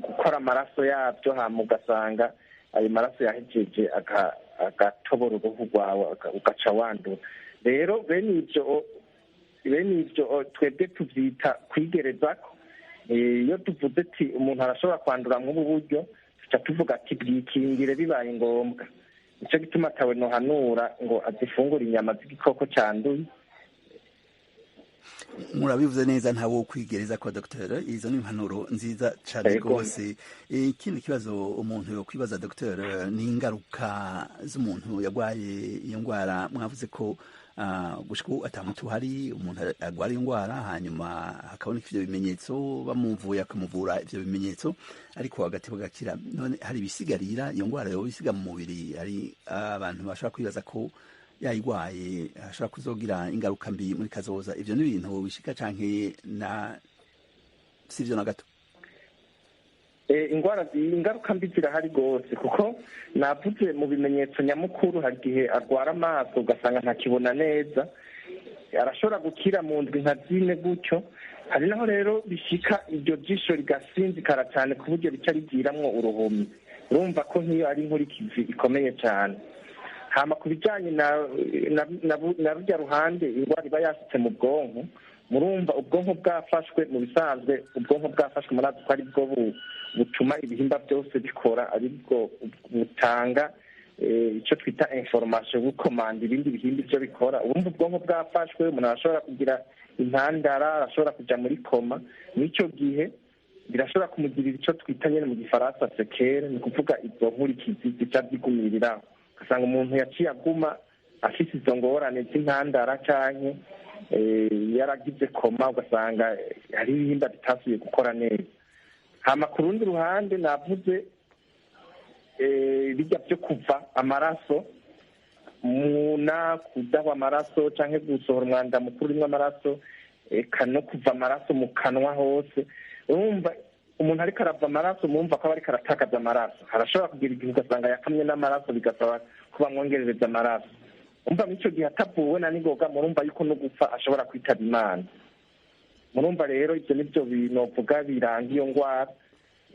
S14: gukora amaraso yabyo, hama ugasanga ayo maraso yahejeje agatobora uruhu rwawe, ugaca wandura. Rero bene ivyo twebwe tuvyita kwigerezako. Iyo tuvuze ati umuntu arashobora kwandura mw'ubu buryo, tuca tuvuga ati bwikingire bibaye ngombwa. Nico gituma atawe nohanura ngo azifungure inyama z'igikoko canduye.
S1: Murabivuze neza, ntawo kwigereza kwa docteur. Izo ni impanuro nziza cyane rwose. Ikindi kibazo umuntu yo kwibaza, docteur, ni ingaruka z'umuntu yarwaye iyo ndwara. Mwavuze ko gushika ubu ata muti uhari. Umuntu arwara iyo ndwara, hanyuma hakaboneka ivyo bimenyetso, bamuvuye akamuvura ivyo bimenyetso, ariko hagati bagakira. None hari ibisigarira iyo ndwara yoba isiga mu mubiri? Hari abantu bashobora kwibaza ko yayigwaye ashobora kuzogira ingaruka mbi muri kazoza. Ivyo ni ibintu bishika canke na sivyo na gato?
S14: Ingwara, ingaruka mbi zirahari rwose, kuko navuze mu bimenyetso nyamukuru hari igihe arwara amaso ugasanga ntakibona neza. Arashobora gukira mu ndwi nka 4 gutyo. Hari naho rero bishika iryo jisho rigasinzikara cyane ku buryo rica rigiramwo uruhumi. Urumva ko nk'iyo ari inkurikizi ikomeye cyane. Hama ku bijyanye na rujya ruhande indwara iba yasutse mu bwonko, murumva ubwonko bwafashwe, mu bisanzwe ubwonko bwafashwe murazi ko ari bwo butuma ibihimba byose bikora, ari bwo butanga icyo twita information, bukomanda ibindi bihimba ibyo bikora. Urumva ubwonko bwafashwe, umuntu arashobora kugira intandara, arashobora kuja muri coma. N'icyo gihe birashobora kumugirira icyo twita nyine mu gifaransa séquelles, ni ukuvuga izo nkurikizi zica zigumiriraho, ugasanga umuntu yaciye aguma afise izo ngorane z'intandara, canke yaragize coma, ugasanga hari ibihimba bitasubiye gukora neza. Hama ku rundi ruhande navuze bijya byo kuva amaraso muna, kudahwa amaraso canke gusohora umwanda mukuru urimwo amaraso, eka no kuva amaraso mu kanwa hose. Urumva umuntu ariko arava amaraso, murumva ko aba ariko aratakaza amaraso. Arashobora kugira igihe ugasanga yakamye n'amaraso, bigasaba ko bamwongerereza amaraso. Umva muri icyo gihe atavuwe na ningoga, murumva yuko no gupfa ashobora kwitaba Imana. Murumva rero ibyo nibyo binovuga biranga iyo ndwara.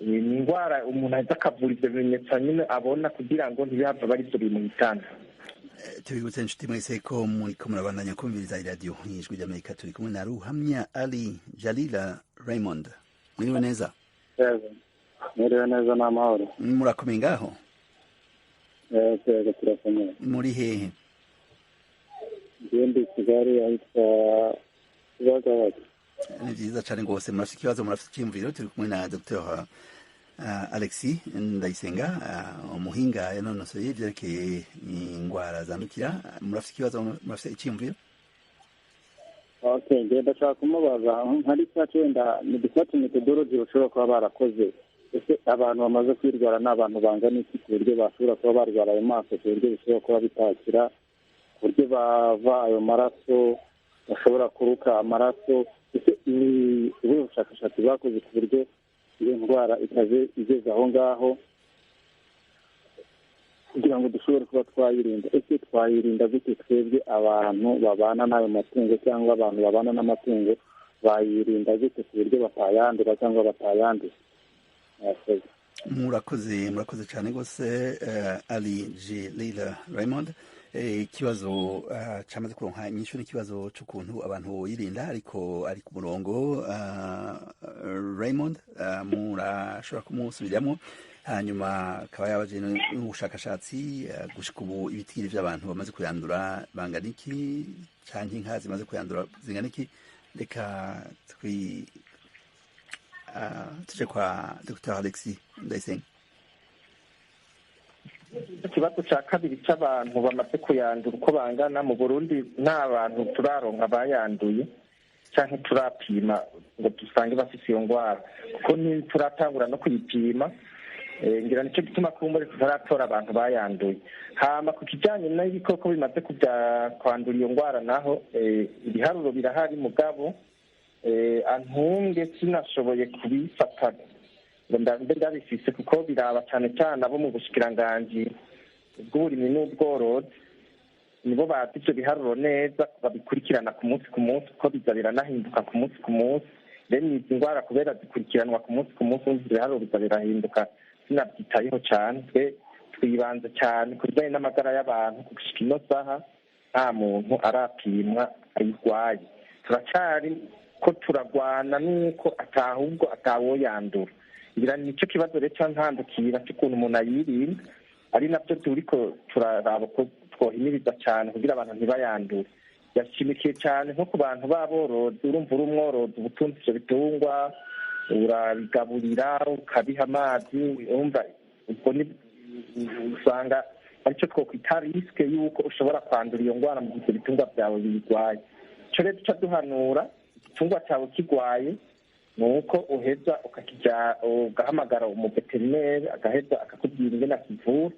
S14: Ni indwara umuntu ahita akavura ibyo bimenyetso nyine abona, kugira ngo ntibihave aba aribyo bimuhitana.
S1: Tubibutse inshuti mwese ko muriko murabandanya kumviriza iradiyo Ijwi ry'Amerika. Turi kumwe na Ruhamya Ali Jalila Raymond. Mwiriwe neza?
S13: Mwiriwe neza, n'amahoro.
S1: Murakomeye ngaho?
S13: Yego, turakomeye.
S1: Muri hehe?
S13: Ndi Kigali, ahitwa Kibagabaga.
S1: Ni vyiza cane rwose. Murafite ikibazo, murafite iciyumviro? Turi kumwe na Dr Alexis Ndayisenga, umuhinga yanonosoye ivyerekeye ingwara zandukira. Murafite ikibazo, murafite iciyumviro?
S13: Okay, ngiye ndashaka kumubaza nka research, wenda ni research methodology bashobora kuba barakoze. Ese abantu bamaze kwirwara ni abantu bangana iki, ku buryo bashobora kuba barwara ayo maso, ku buryo bishobora kuba bitakira, ku buryo bava ayo maraso, bashobora kuruka amaraso? Ese ni ubuhe bushakashatsi bakoze ku buryo iyo ndwara ikaze igeze aho ngaho, kugira ngo dushobore kuba twayirinda? Ese twayirinda gute twebwe abantu babana n'ayo matungo, cyangwa abantu babana n'amatungo bayirinda gute ku buryo batayandura cyangwa batayandura?
S1: Murakoze, murakoze cyane rwose, Ali G Leila Raymond. Ikibazo cyamaze kuronka inyishu n'ikibazo cy'ukuntu abantu boyirinda, ariko ari ku murongo Raymond, murashobora kumusubiriramo. Hanyuma akaba yabaje n'ubushakashatsi, gushika ubu ibitigiri by'abantu bamaze kuyandura bangana iki, canke inka zimaze kuyandura zingana iki. Reka twi tuje kwa Dr Alexis Ndayisenga.
S14: Ikibazo cya kabiri cy'abantu bamaze kuyandura uko bangana mu Burundi, nta bantu turaronka bayanduye cyangwa turapima ngo dusange bafite iyo ndwara, kuko ntituratangura no kuyipima. Ngira nicyo gituma kumbure tutaratora abantu bayanduye. Hama ku kijyanye n'ibikoko bimaze kwandura iyo ndwara naho, ibiharuro birahari, mugabo antunge sinashoboye kubifata ngo mbe ndabifise, kuko biraba cyane cyane abo mu bushikiranganji bw'uburimyi n'ubworozi, nibo bazi ibyo biharuro neza, babikurikirana ku munsi ku munsi, kuko biza biranahinduka ku munsi ku munsi. Rero izi ndwara kubera zikurikiranwa ku munsi ku munsi, ibiharuro biza birahinduka, sinabyitayeho cyane. Twe twibanze cyane ku bijyanye n'amagara y'abantu. Gushika ino saha nta muntu arapimwa ayirwaye. Turacyari ko turagwana n'uko atahubwo atawoyandura. Ngira nicyo kibazo rero ca ntandukira cy'ukuntu umuntu ayirinda, ari nabyo turiko turaraba ko twohimiriza cyane kugira abantu ntibayandure. Yashimikiye cyane nko ku bantu b'aborozi. Urumva, uri umworozi, ubutunzi ivyo bitungwa, urabigaburira, ukabiha amazi, urumva ubwo ni usanga aricyo twokwita risque y'uko ushobora kwandura iyo ndwara mu gihe ivyo bitungwa byawe biyirwaye. Ico rero duca duhanura, igitungwa cyawe kirwaye, ni uko uheza ukakija ugahamagara umuveterineri, agaheza akakubwira ingene akivura.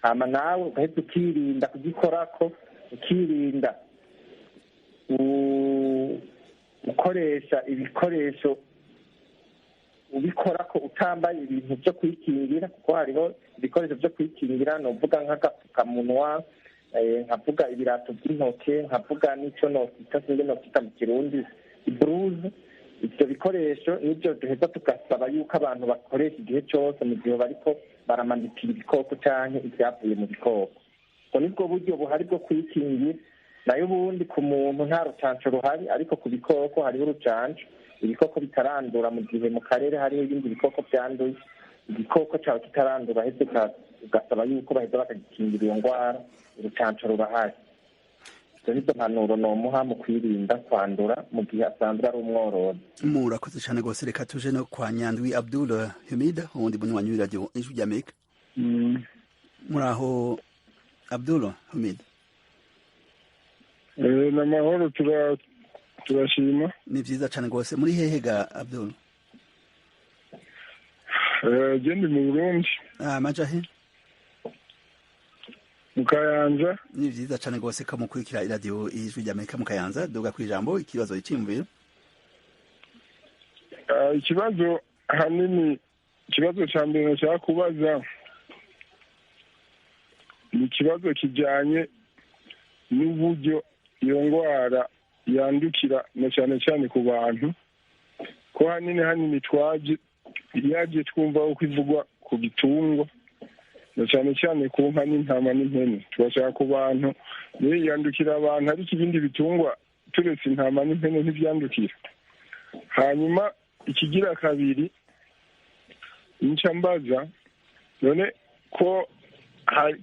S14: Hama nawe ugaheza ukirinda kugikorako, ukirinda gukoresha ibikoresho, ubikorako utambaye ibintu byo kwikingira, kuko hariho ibikoresho byo kwikingira, novuga nk'agapfukamunwa, nkavuga ibirato by'intoke, nkavuga n'icyo nokwita, sinzi nokwita mu Kirundi, ibruze. Ibyo bikoresho nibyo duheza tugasaba yuko abantu bakoresha igihe cyose mu gihe bariko baramanipira ibikoko canke ibyavuye mu bikoko. Ubwo nibwo buryo buhari bwo kwikingira. Nayo ubundi ku muntu nta rucanco ruhari, ariko ku bikoko hariho urucanco. Ibikoko bitarandura, mu gihe mu karere hariho ibindi bikoko byanduye, igikoko cyawe kitarandura, aheze ugasaba yuko baheza bakagikingira iyo ndwara, urucanco rurahari. Izo nizo mpanuro nomuha mu kwirinda kwandura mu gihe asanzwe ari umworozi.
S1: Murakoze cyane rwose. Reka tuje no kwa Nyandwi Abdul Hamid, uwundi munywanyi w'iradiyo Ijwi ry'Amerika. Muraho Abdul Hamid?
S15: Ni amahoro, turashima.
S1: Ni vyiza cyane rwose. Muri hehe ga Abdul?
S15: Je ndi mu Burundi.
S1: Amaja he?
S15: Mu Kayanza.
S1: Ni vyiza cyane rwose ko mukurikira iradiyo Ijwi ry'Amerika mu Kayanza. Duga kw'ijambo, ikibazo, iciyumviro.
S15: Ikibazo ahanini, ikibazo cya mbere nashaka kubaza ni ikibazo kijyanye n'uburyo iyo ndwara yandukira, na cyane cyane ku bantu, ko hanini hanini twaje yaje twumva uko ivugwa ku gitungwa, na cyane cyane ku nka n'intama n'impene. Tubashaka ku bantu niyo yandukira abantu, ariko ibindi bitungwa turetse intama n'impene ntibyandukira. Hanyuma Ikigira kabiri nca mbaza, none ko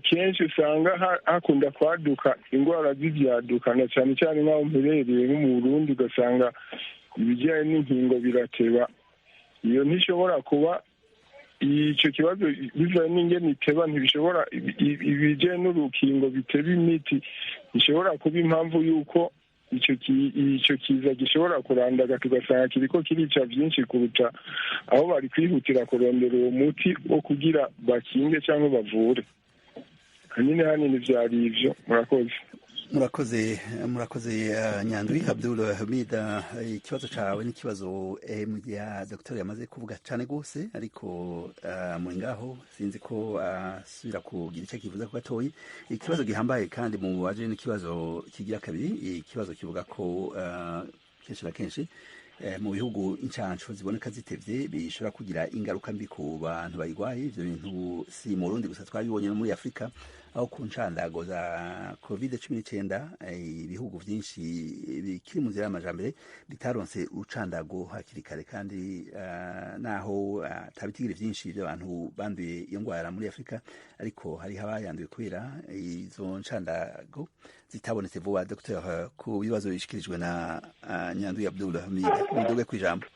S15: kenshi usanga hakunda kwaduka indwara z'ibyaduka, na cyane cyane nk'aho mperereye nko mu Burundi, ugasanga ibijyanye n'inkingo birateba, iyo ntishobora kuba icyo kibazo bivanye n'ingene iteba, ntibishobora ibijyanye n'urukingo biteba imiti, bishobora kuba impamvu y'uko icyo kiza gishobora kurandaga, tugasanga kiriko kirica byinshi kuruta aho bari kwihutira kurondera uwo muti wo kugira bakinge cyangwa bavure. Hanini hanini vyari ivyo. Murakoze.
S1: Murakoze, murakoze Nyandwi Abdul Hamid. Ikibazo cawe n'ikibazo ya Dr yamaze kuvuga cane gose, ariko muri ngaho sinzi ko asubira kugira icyo kivuza ko gatoyi. Ikibazo gihambaye kandi mu baje n'ikibazo kigira kabiri, ikibazo kivuga ko kenshi na kenshi mu bihugu incanco ziboneka zitevye bishobora kugira ingaruka mbi ku bantu bayirwaye. Ivyo bintu si mu Burundi gusa, twabibonye no muri Afrika, aho ku ncandago za COVID-19 ibihugu vyinshi bikiri mu nzira y'amajambere bitaronse urucandago hakiri kare, kandi naho atabitigiri vyinshi by'abantu banduye iyo ngwara muri Afrika, ariko hariho abayanduye kubera izo ncandago zitabonetse vuba. Dr, ku bibazo bishikirijwe na Nyandwi Abdul Hamid, muduge kw'ijambo.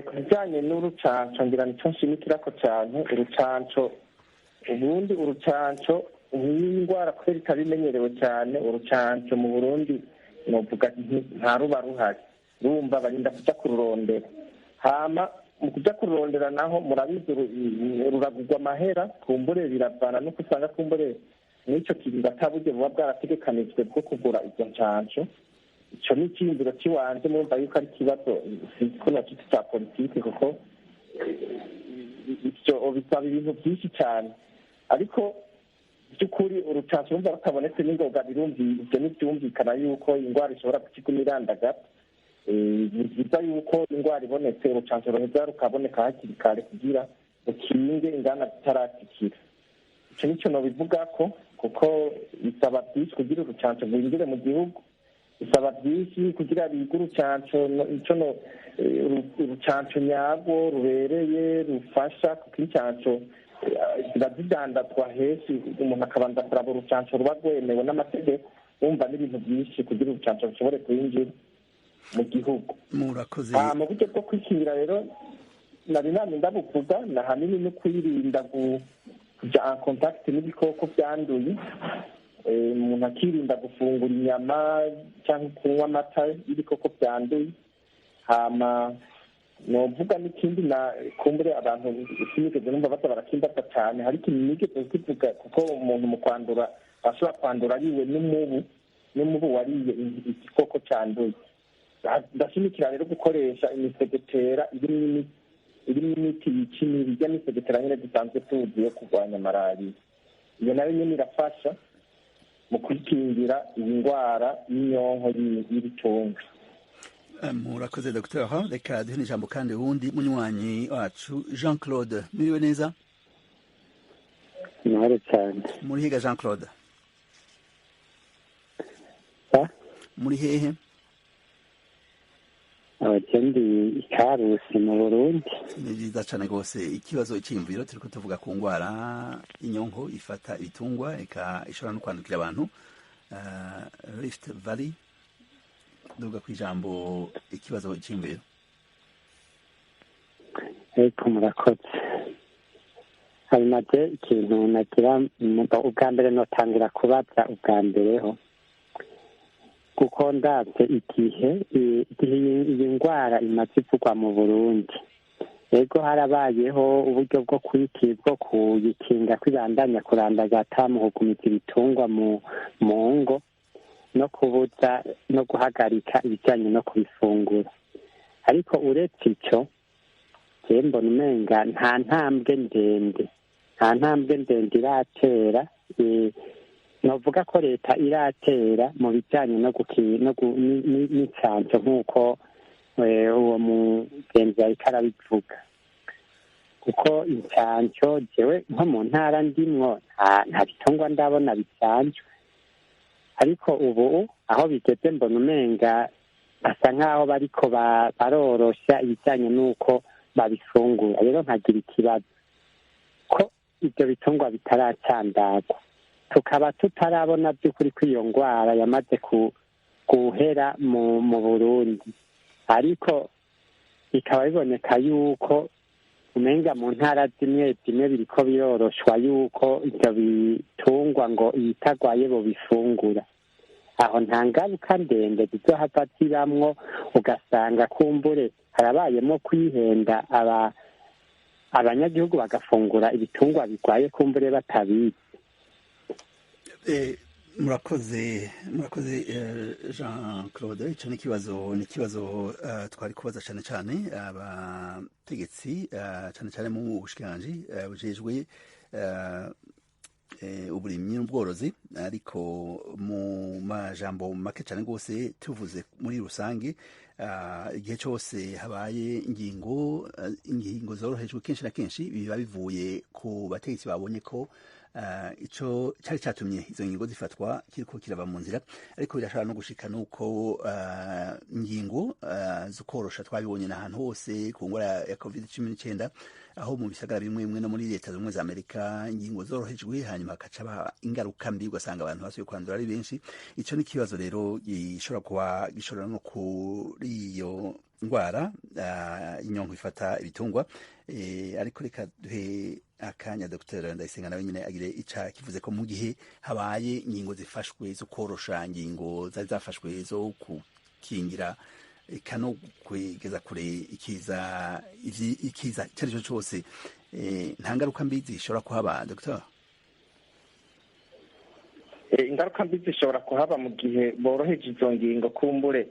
S14: Ku bijyanye n'urucanco, ngira nico nshimikirako cyane urucanco. Ubundi urucanco nk'iyi ndwara kubera ikaba imenyerewe cyane, urucanco mu Burundi novuga nta ruba ruhari, rumva barinda kuja kururondera. Hama mu kuja kururondera naho murabizi ruragurwa amahera, kumbure biravana nuko usanga kumbure mw'ico kiringo ata buryo buba bwarategekanijwe bwo kugura izo ncanco. Ico ni icyiyumviro cy'iwanje, murumva yuko ari ikibazo sinzi ko nacitse cya politike, kuko ivyo bisaba ibintu byinshi cyane. Ariko by'ukuri urucanco urumva rutabonetse n'ingoga, ivyo ntivyumvikana yuko indwara ishobora guciguma irandagata. Ni byiza yuko indwara ibonetse urucanco ruheza rukaboneka hakiri kare kugira rukinge ingana zitaratikira. Ico nico nobivugako, kuko bisaba byinshi kugira urucanco rwinjire mu gihugu, bisaba byinshi kugira bige urucanco ico no urucanco nyarwo rubereye rufasha, kuko incanco ziba zidandazwa henshi, umuntu akabanza kuraba urucanco ruba rwemewe n'amategeko. Wumva n'ibintu byinshi kugira urucanco rushobore kwinjira mu gihugu.
S1: Murakoze.
S14: Mu buryo bwo kwikingira rero nari namye ndabuvuga, na hanini no kwirinda kuja en contact n'ibikoko byanduye, umuntu akirinda gufungura inyama cyangwa kunywa amata y'ibikoko byanduye. Hama novuga n'ikindi na kumbure abantu sinigeze numva baza barakimbaza cyane, hari ikintu nigeze kukivuga, kuko umuntu mu kwandura ashobora kwandura ariwe n'umubu wariye igikoko cyanduye. Ndashimikira rero gukoresha imisegetera irimo imiti yica imibu, irya misegetera nyine dusanzwe tuzi yo kurwanya malariya. Iyo nayo nyine irafasha mu kwikingira iyi ndwara y'inyonko y'ibitungwa.
S1: Murakoze Dr. Reka duhe n'ijambo kandi wundi munywanyi wacu Jean Claude. Miriwe neza?
S13: Mahoro cyane.
S1: Muri higa Jean Claude? Muri hehe?
S13: Abakendi Ikarusi mu Burundi.
S1: Ni byiza cyane rwose. Ikibazo icyiyumviro, turiko tuvuga ku ndwara inyonko ifata ibitungwa eka ishobora no kwandukira abantu, Rift Valley. Duga ku ijambo, ikibazo icyiyumviro.
S13: Ariko murakoze. Hanyuma je ikintu nagira ubwa mbere notangira kubaza ubwa mbere ho, kuko ndavye igihe iyi ndwara imaze ivugwa mu Burundi, ego harabayeho uburyo bwo bwo kuyikinga kwibandanya kurandagata mu kugumiza ibitungwa mu ngo no kubuza no guhagarika ibijyanye no kubifungura. Ariko uretse ico, je mbona umenga nta ntambwe ndende iratera, novuga ko leta iratera mu bijyanye n'incanco nk'uko uwo mugenzi yariko arabivuga, kuko incanco jewe nko mu ntara ndimwo nta bitungwa ndabona bisanzwe. Ariko ubu aho bigeze mbona umenga
S5: Basa nk'aho bariko barorosha ibijyanye n'uko babifungura. Rero nkagira ikibazo ko ibyo bitungwa bitaracandagwa, tukaba tutarabona by'ukuri ko iyo ndwara yamaze guhera mu Burundi, ariko bikaba biboneka yuko umenga mu ntara zimwe zimwe biriko biroroshwa yuko ibyo bitungwa ngo ibitagwaye bobifungura. Aho nta ngaruka ndende zizohava zibamwo, ugasanga kumbure harabayemo kwihenda, abanyagihugu bagafungura ibitungwa bigwaye kumbure batabizi.
S1: Murakoze, murakoze, Jean Claude. Ico ni ikibazo twari kubaza cane cane abategetsi, cane cane mu bushikiranganji bujejwe uburimyi n'ubworozi. Ariko mu majambo make cane rwose, tuvuze muri rusange, igihe cyose habaye ingingo zorohejwe, kenshi na kenshi biba bivuye ku bategetsi babonye ko ico cari catumye izo ngingo zifatwa kiriko kirava mu nzira. Ariko birashobora no gushika nuko ingingo zo korosha, twabibonye n'ahantu hose ku ngwara ya COVID-19, aho mu bisagara bimwe bimwe no muri Leta Zumwe za Amerika ingingo zorohejwe, hanyuma hakaca ba ingaruka mbi, ugasanga abantu basubiye kwandura ari benshi. Ico ni ikibazo rero gishobora kuba gishobora no kuri iyo ndwara inyonko ifata ibitungwa. Ariko reka duhe akanya Dr Ndayisenga nawe nyine agire ica kivuze ko mu gihe habaye ingingo zifashwe zo korosha ingingo zari zafashwe zo gukingira eka no kwegeza kure ikiza icyo ari cyo cyose, nta ngaruka mbi zishobora kuhaba, Dr?
S14: Ingaruka mbi zishobora kuhaba mu gihe boroheje izo ngingo, kumbure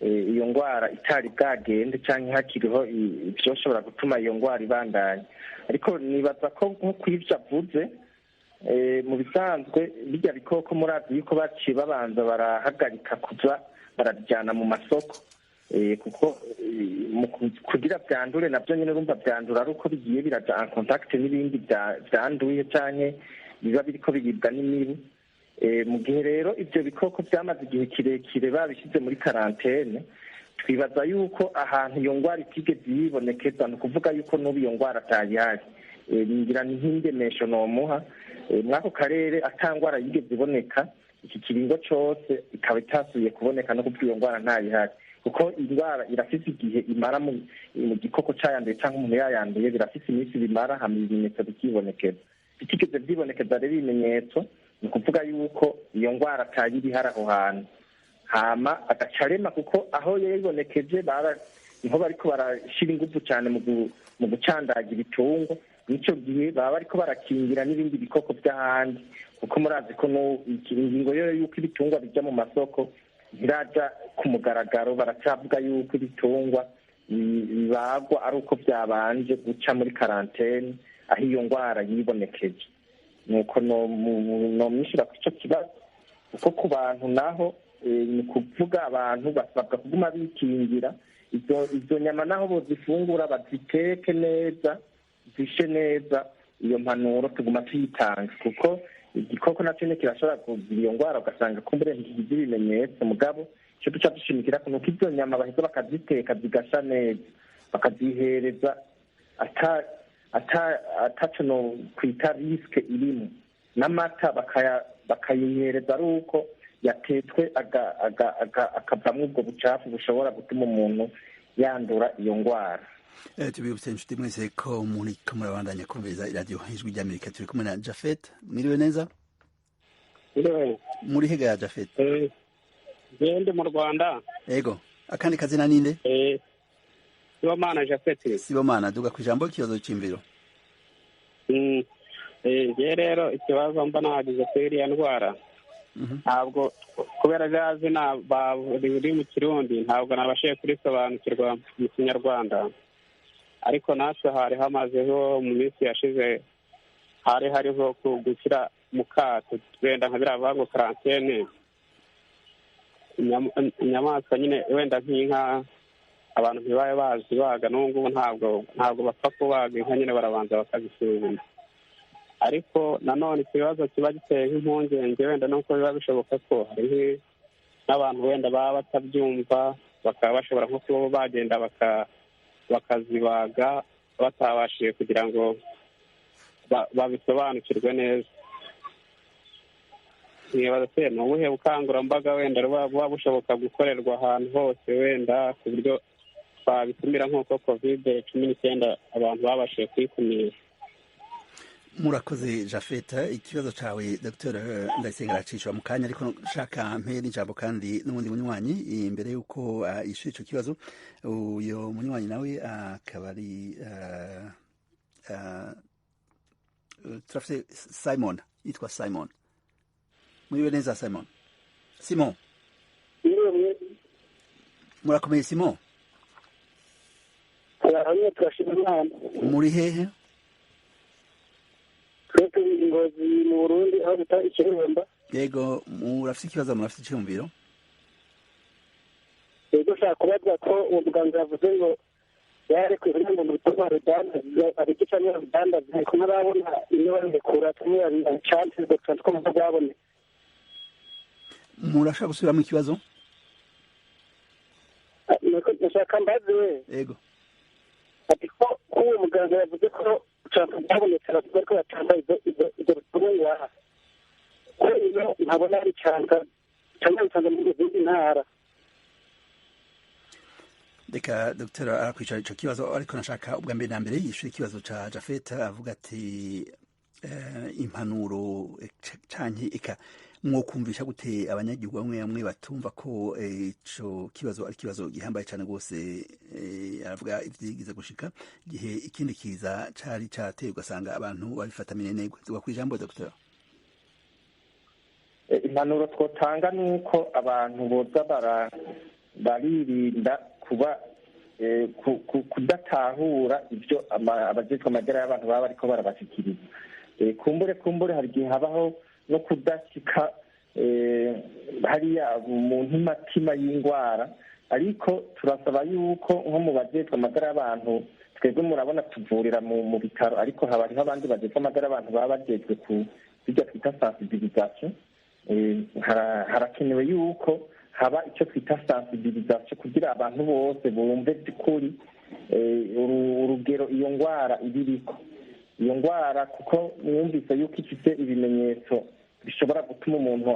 S14: iyo ndwara itari bwagende cyangwa hakiriho ibyoshobora gutuma iyo ndwara ibandanya. Ariko nibaza ko nko ku ivyo avuze, mu bisanzwe bijya bikoko murazi yuko baciye babanza barahagarika kuza barabijyana mu masoko, kuko mu kugira byandure nabyo nyine urumva byandura ari uko bigiye biraja en contact n'ibindi byanduye canke biba biriko biribwa n'imibu. Mu gihe rero ibyo bikoko byamaze igihe kirekire babishyize muri quarantaine, twibaza yuko ahantu iyo ndwara itigeze yibonekeza, ni ukuvuga yuko n'ubu iyo ndwara atayihari. Ngira ni nk'indemesho nomuha: muri ako karere ata ndwara yigeze iboneka iki kiringo cose, ikaba itasubiye kuboneka, no kuvuga iyo ndwara ntayihari, kuko indwara irafise igihe imara mu gikoko cayanduye cyangwa umuntu yayanduye. Birafise iminsi bimara, hama ibimenyetso bikibonekeza. Bitigeze vyibonekeza rero ibimenyetso, ni ukuvuga yuko iyo ndwara atayiri ihari aho hantu. Hama agaca arema, kuko aho yayibonekeje niho bariko barashira inguvu cyane mu gucandaga ibitungwa. Nico gihe baba bariko barakingira n'ibindi bikoko by'ahandi, kuko murazi ko ingingo yo yuko ibitungwa bija mu masoko ntiraja ku mugaragaro. Baracavuga yuko ibitungwa bibagwa ari uko byabanje guca muri quarantaine aho iyo ndwara yibonekeje. Nuko nomwishyura ku ico kibazo. Kuko ku bantu naho, ni ukuvuga abantu basabwa kuguma bikingira. Izo nyama naho bozifungura, baziteke neza, zishe neza. Iyo mpanuro tuguma tuyitanga, kuko igikoko nacyo nyine kirashobora kugira iyo ndwara, ugasanga kumbure ntikigize ibimenyetso. Mugabo icyo duca dushimikira ni uko izo nyama baheza bakaziteka zigasha neza, bakazihereza ata ata ataco no kwita risque irimo, n'amata bakayihereza ari uko yatetswe akavamwo ubwo bucafu bushobora gutuma umuntu yandura iyo ndwara.
S1: Tubibutse inshuti mwese ko muriko murabandanya kumviriza iradiyo Ijwi ry'Amerika. Turi kumwe na Jafet. Mwiriwe neza? Muri hega ya Jafet?
S16: Jewe ndi mu Rwanda.
S1: Ego, akandi kazina ninde?
S16: Sibomana Jafet.
S1: Sibomana, duga ku ijambo, ikibazo c'imviro.
S16: Ngewe rero ikibazo mba nagize kuri iriya ndwara, ntabwo kubera rya zina riri mu Kirundi ntabwo nabashije kurisobanukirwa mu Kinyarwanda. Ariko natwe hari hamazeho mu minsi yashize, hari hariho gushyira mu kato, wenda nka biriya bavuga ngo quarantaine, inyamaswa nyine wenda nk'inka, abantu ntibabe bazibaga. N'ubu ngubu ntabwo bapfa kubaga inka nyine, barabanza bakazisuzuma. Ariko nanone ikibazo kiba giteye nk'impungenge wenda nuko biba bishoboka ko hari n'abantu wenda baba batabyumva. bakaba bashobora nko kuba bagenda bakazibaga batabashije kugira ngo babisobanukirwe neza. Nkibaza se ni ubuhe bukangurambaga wenda buba bushoboka gukorerwa ahantu hose, wenda ku buryo twabikumira nk'uko COVID-19 abantu babashije kuyikumira.
S1: Murakoze Jafeta, ikibazo cawe Dr. Ndayisenga aracishwa mu kanya, ariko nshaka mpe n'ijambo kandi n'ubundi munywanyi imbere yuko yishyura ico kibazo. Uyo munywanyi nawe akaba ari turafise Simon, yitwa Simon. Muriwe neza Simon? Simon, murakomeye Simon? Muri hehe?
S17: Ngozi mu Burundi, aho bita Ikiremba.
S1: Yego, murafise ikibazo, murafise icyumviro?
S17: Yego, ushaka kubaza ko uwo muganga yavuze ngo yarekuye kugira ngo mu bikorwa rudandaza abigica cyangwa rudandaza, ariko ntarabona iyo babirekura tumwe babicanse dr two mu bwabone.
S1: Murashaka gusubiramo ikibazo?
S17: Nashaka mbaze we.
S1: Yego.
S17: Ati ko uwo muganga yavuze ko cyabonetse abavuga ko batanga izo bitungwa, ko iyo ntabona ari cyanga cyangwa bitanga mu zindi ntara.
S1: Reka Dr. arakwicara ico kibazo, ariko nashaka ubwa mbere na mbere yishyura ikibazo ca Jafeta avuga ati impanuro canke eka mwokumvisha gute abanyagihugu bamwe bamwe batumva ko ico kibazo ari kibazo gihambaye cyane rwose. Aravuga ivyigize gushika igihe ikindi kiza cari cateye ugasanga abantu babifata minenegwe. Tuga kwijambo Dr.
S14: Impanuro twotanga nuko abantu boza baririnda kuba kudatahura ibyo abajejwe amagara y'abantu baba bariko barabashikiriza. Kumbure hari igihe habaho no kudashika hariya mu ntimatima y'indwara, ariko turasaba yuko nko mu bajejwe amagara y'abantu, twebwe murabona tuvurira mu bitaro, ariko haba hariho abandi bajejwe amagara y'abantu baba bajejwe ku bijya twita sensibilisation. Harakenewe yuko haba icyo twita sensibilisation kugira abantu bose bumve by'ukuri urugero iyo ndwara ibiriko. Iyo ndwara kuko mwumvise yuko ifite ibimenyetso bishobora gutuma umuntu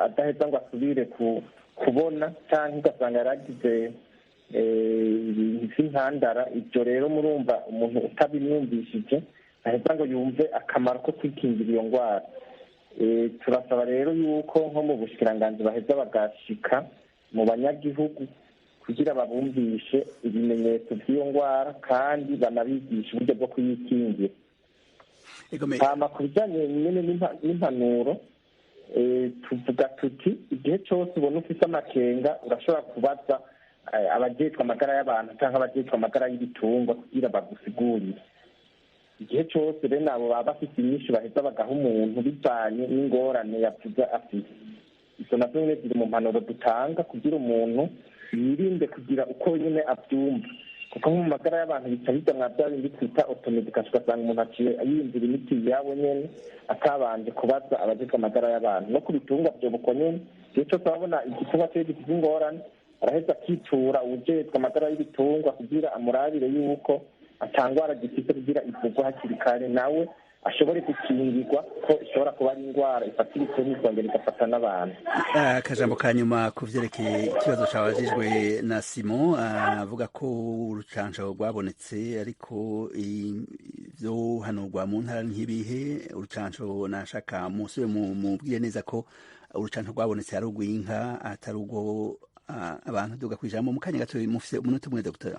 S14: adaheza ngo asubire kubona, cyangwa ugasanga yaragize ibintu by'inkandara. Ibyo rero murumva umuntu utabimwumvishije aheza ngo yumve akamaro ko kwikingira iyo ndwara. Turasaba rero yuko nko mu bushikiranganji baheza bagashika mu banyagihugu kugira babumvishe ibimenyetso by'iyo ndwara kandi banabigishe uburyo bwo kuyikingira. Hama ku bijyanye nyine n'impanuro, tuvuga tuti igihe cyose ubona ufite amakenga urashobora kubaza abajejwe amagara y'abantu cyangwa abajejwe amagara y'ibitungwa kugira bagusigurire. Igihe cyose bene abo baba bafite inyinshi baheza bagaha umuntu bivanye n'ingorane yavuze afite. Izo nazo nyine ziri mu mpanuro dutanga kugira umuntu yirinde kugira uko nyine abyumva, kuko nko mu magara y'abantu bica bijya mwa bya bindi twita automedication, ugasanga umuntu aciye yiyumvira imiti yabo nyene atabanje kubaza abajejwe amagara y'abantu. No ku bitungwa vyobuko nyene, igihe cyose ababona igitungwa ciwe gifite ingorane araheza akitura uwujejwe amagara y'ibitungwa kugira amurabire yuko atangwara gifite, kugira ivugwa hakiri kare nawe ashobore gukingirwa ko ishobora kuba ari indwara ifata ibitungwa ikongera igafata n'abantu.
S1: Akajambo ka nyuma ku vyerekeye ikibazo cabajijwe na Simon, avuga ko urucanco rwabonetse ariko ivyo hanurwa mu ntara nk'ibihe urucanco. Nashaka musubire mubwire neza ko urucanco rwabonetse ari urw'inka atari urwo abantu. Duga kwijambo mu kanya gato, mufise umunota umwe Dr.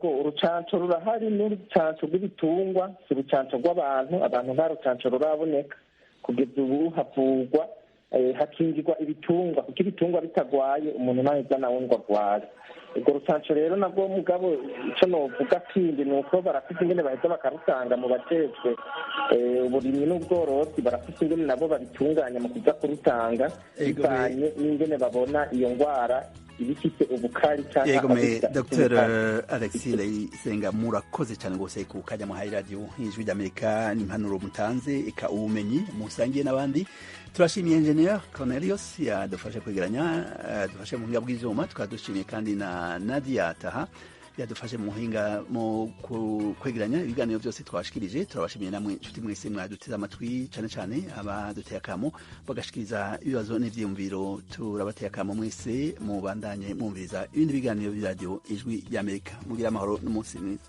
S14: Urucanco rurahari, n'urucanco rw'ibitungwa, si urucanco rw'abantu. Abantu nta rucanco ruraboneka kugeza ubu. Havurwa hakingirwa ibitungwa, kuko ibitungwa bitagwaye umuntu ntaheza nawe ngo agware. Urwo rucanco rero nabwo mugabo ico novuga kindi ni uko barafise ingene baheza bakarutanga mu bajejwe uburimyi n'ubworozi, barafise ingene nabo babitunganya mu kuza kurutanga bivanye n'ingene babona iyo ndwara Ibifite ubukari cyangwa
S1: Yego me, Dr Alexis Ndayisenga, murakoze cyane rwose ku kajya muhaye radio Ijwi ry'Amerika n'impanuro mutanze, eka ubumenyi musangiye n'abandi. Turashimiye Engineer Cornelius yadufashe kwegeranya, yadufashe mu buhinga bw'ivyuma. Tukaba dushimiye kandi na Nadia Taha yadufashe mu buhinga mu kwegeranya ibiganiro byose twashikirije. Turabashimiye namwe inshuti mwese mwaduteze amatwi, cyane cyane abaduteye akamo bagashikiriza ibibazo n'ivyiyumviro. Turabateye akamo mwese mubandanye mwumviriza ibindi biganiro by'iradiyo Ijwi ry'Amerika. Mugira amahoro n'umunsi mwiza.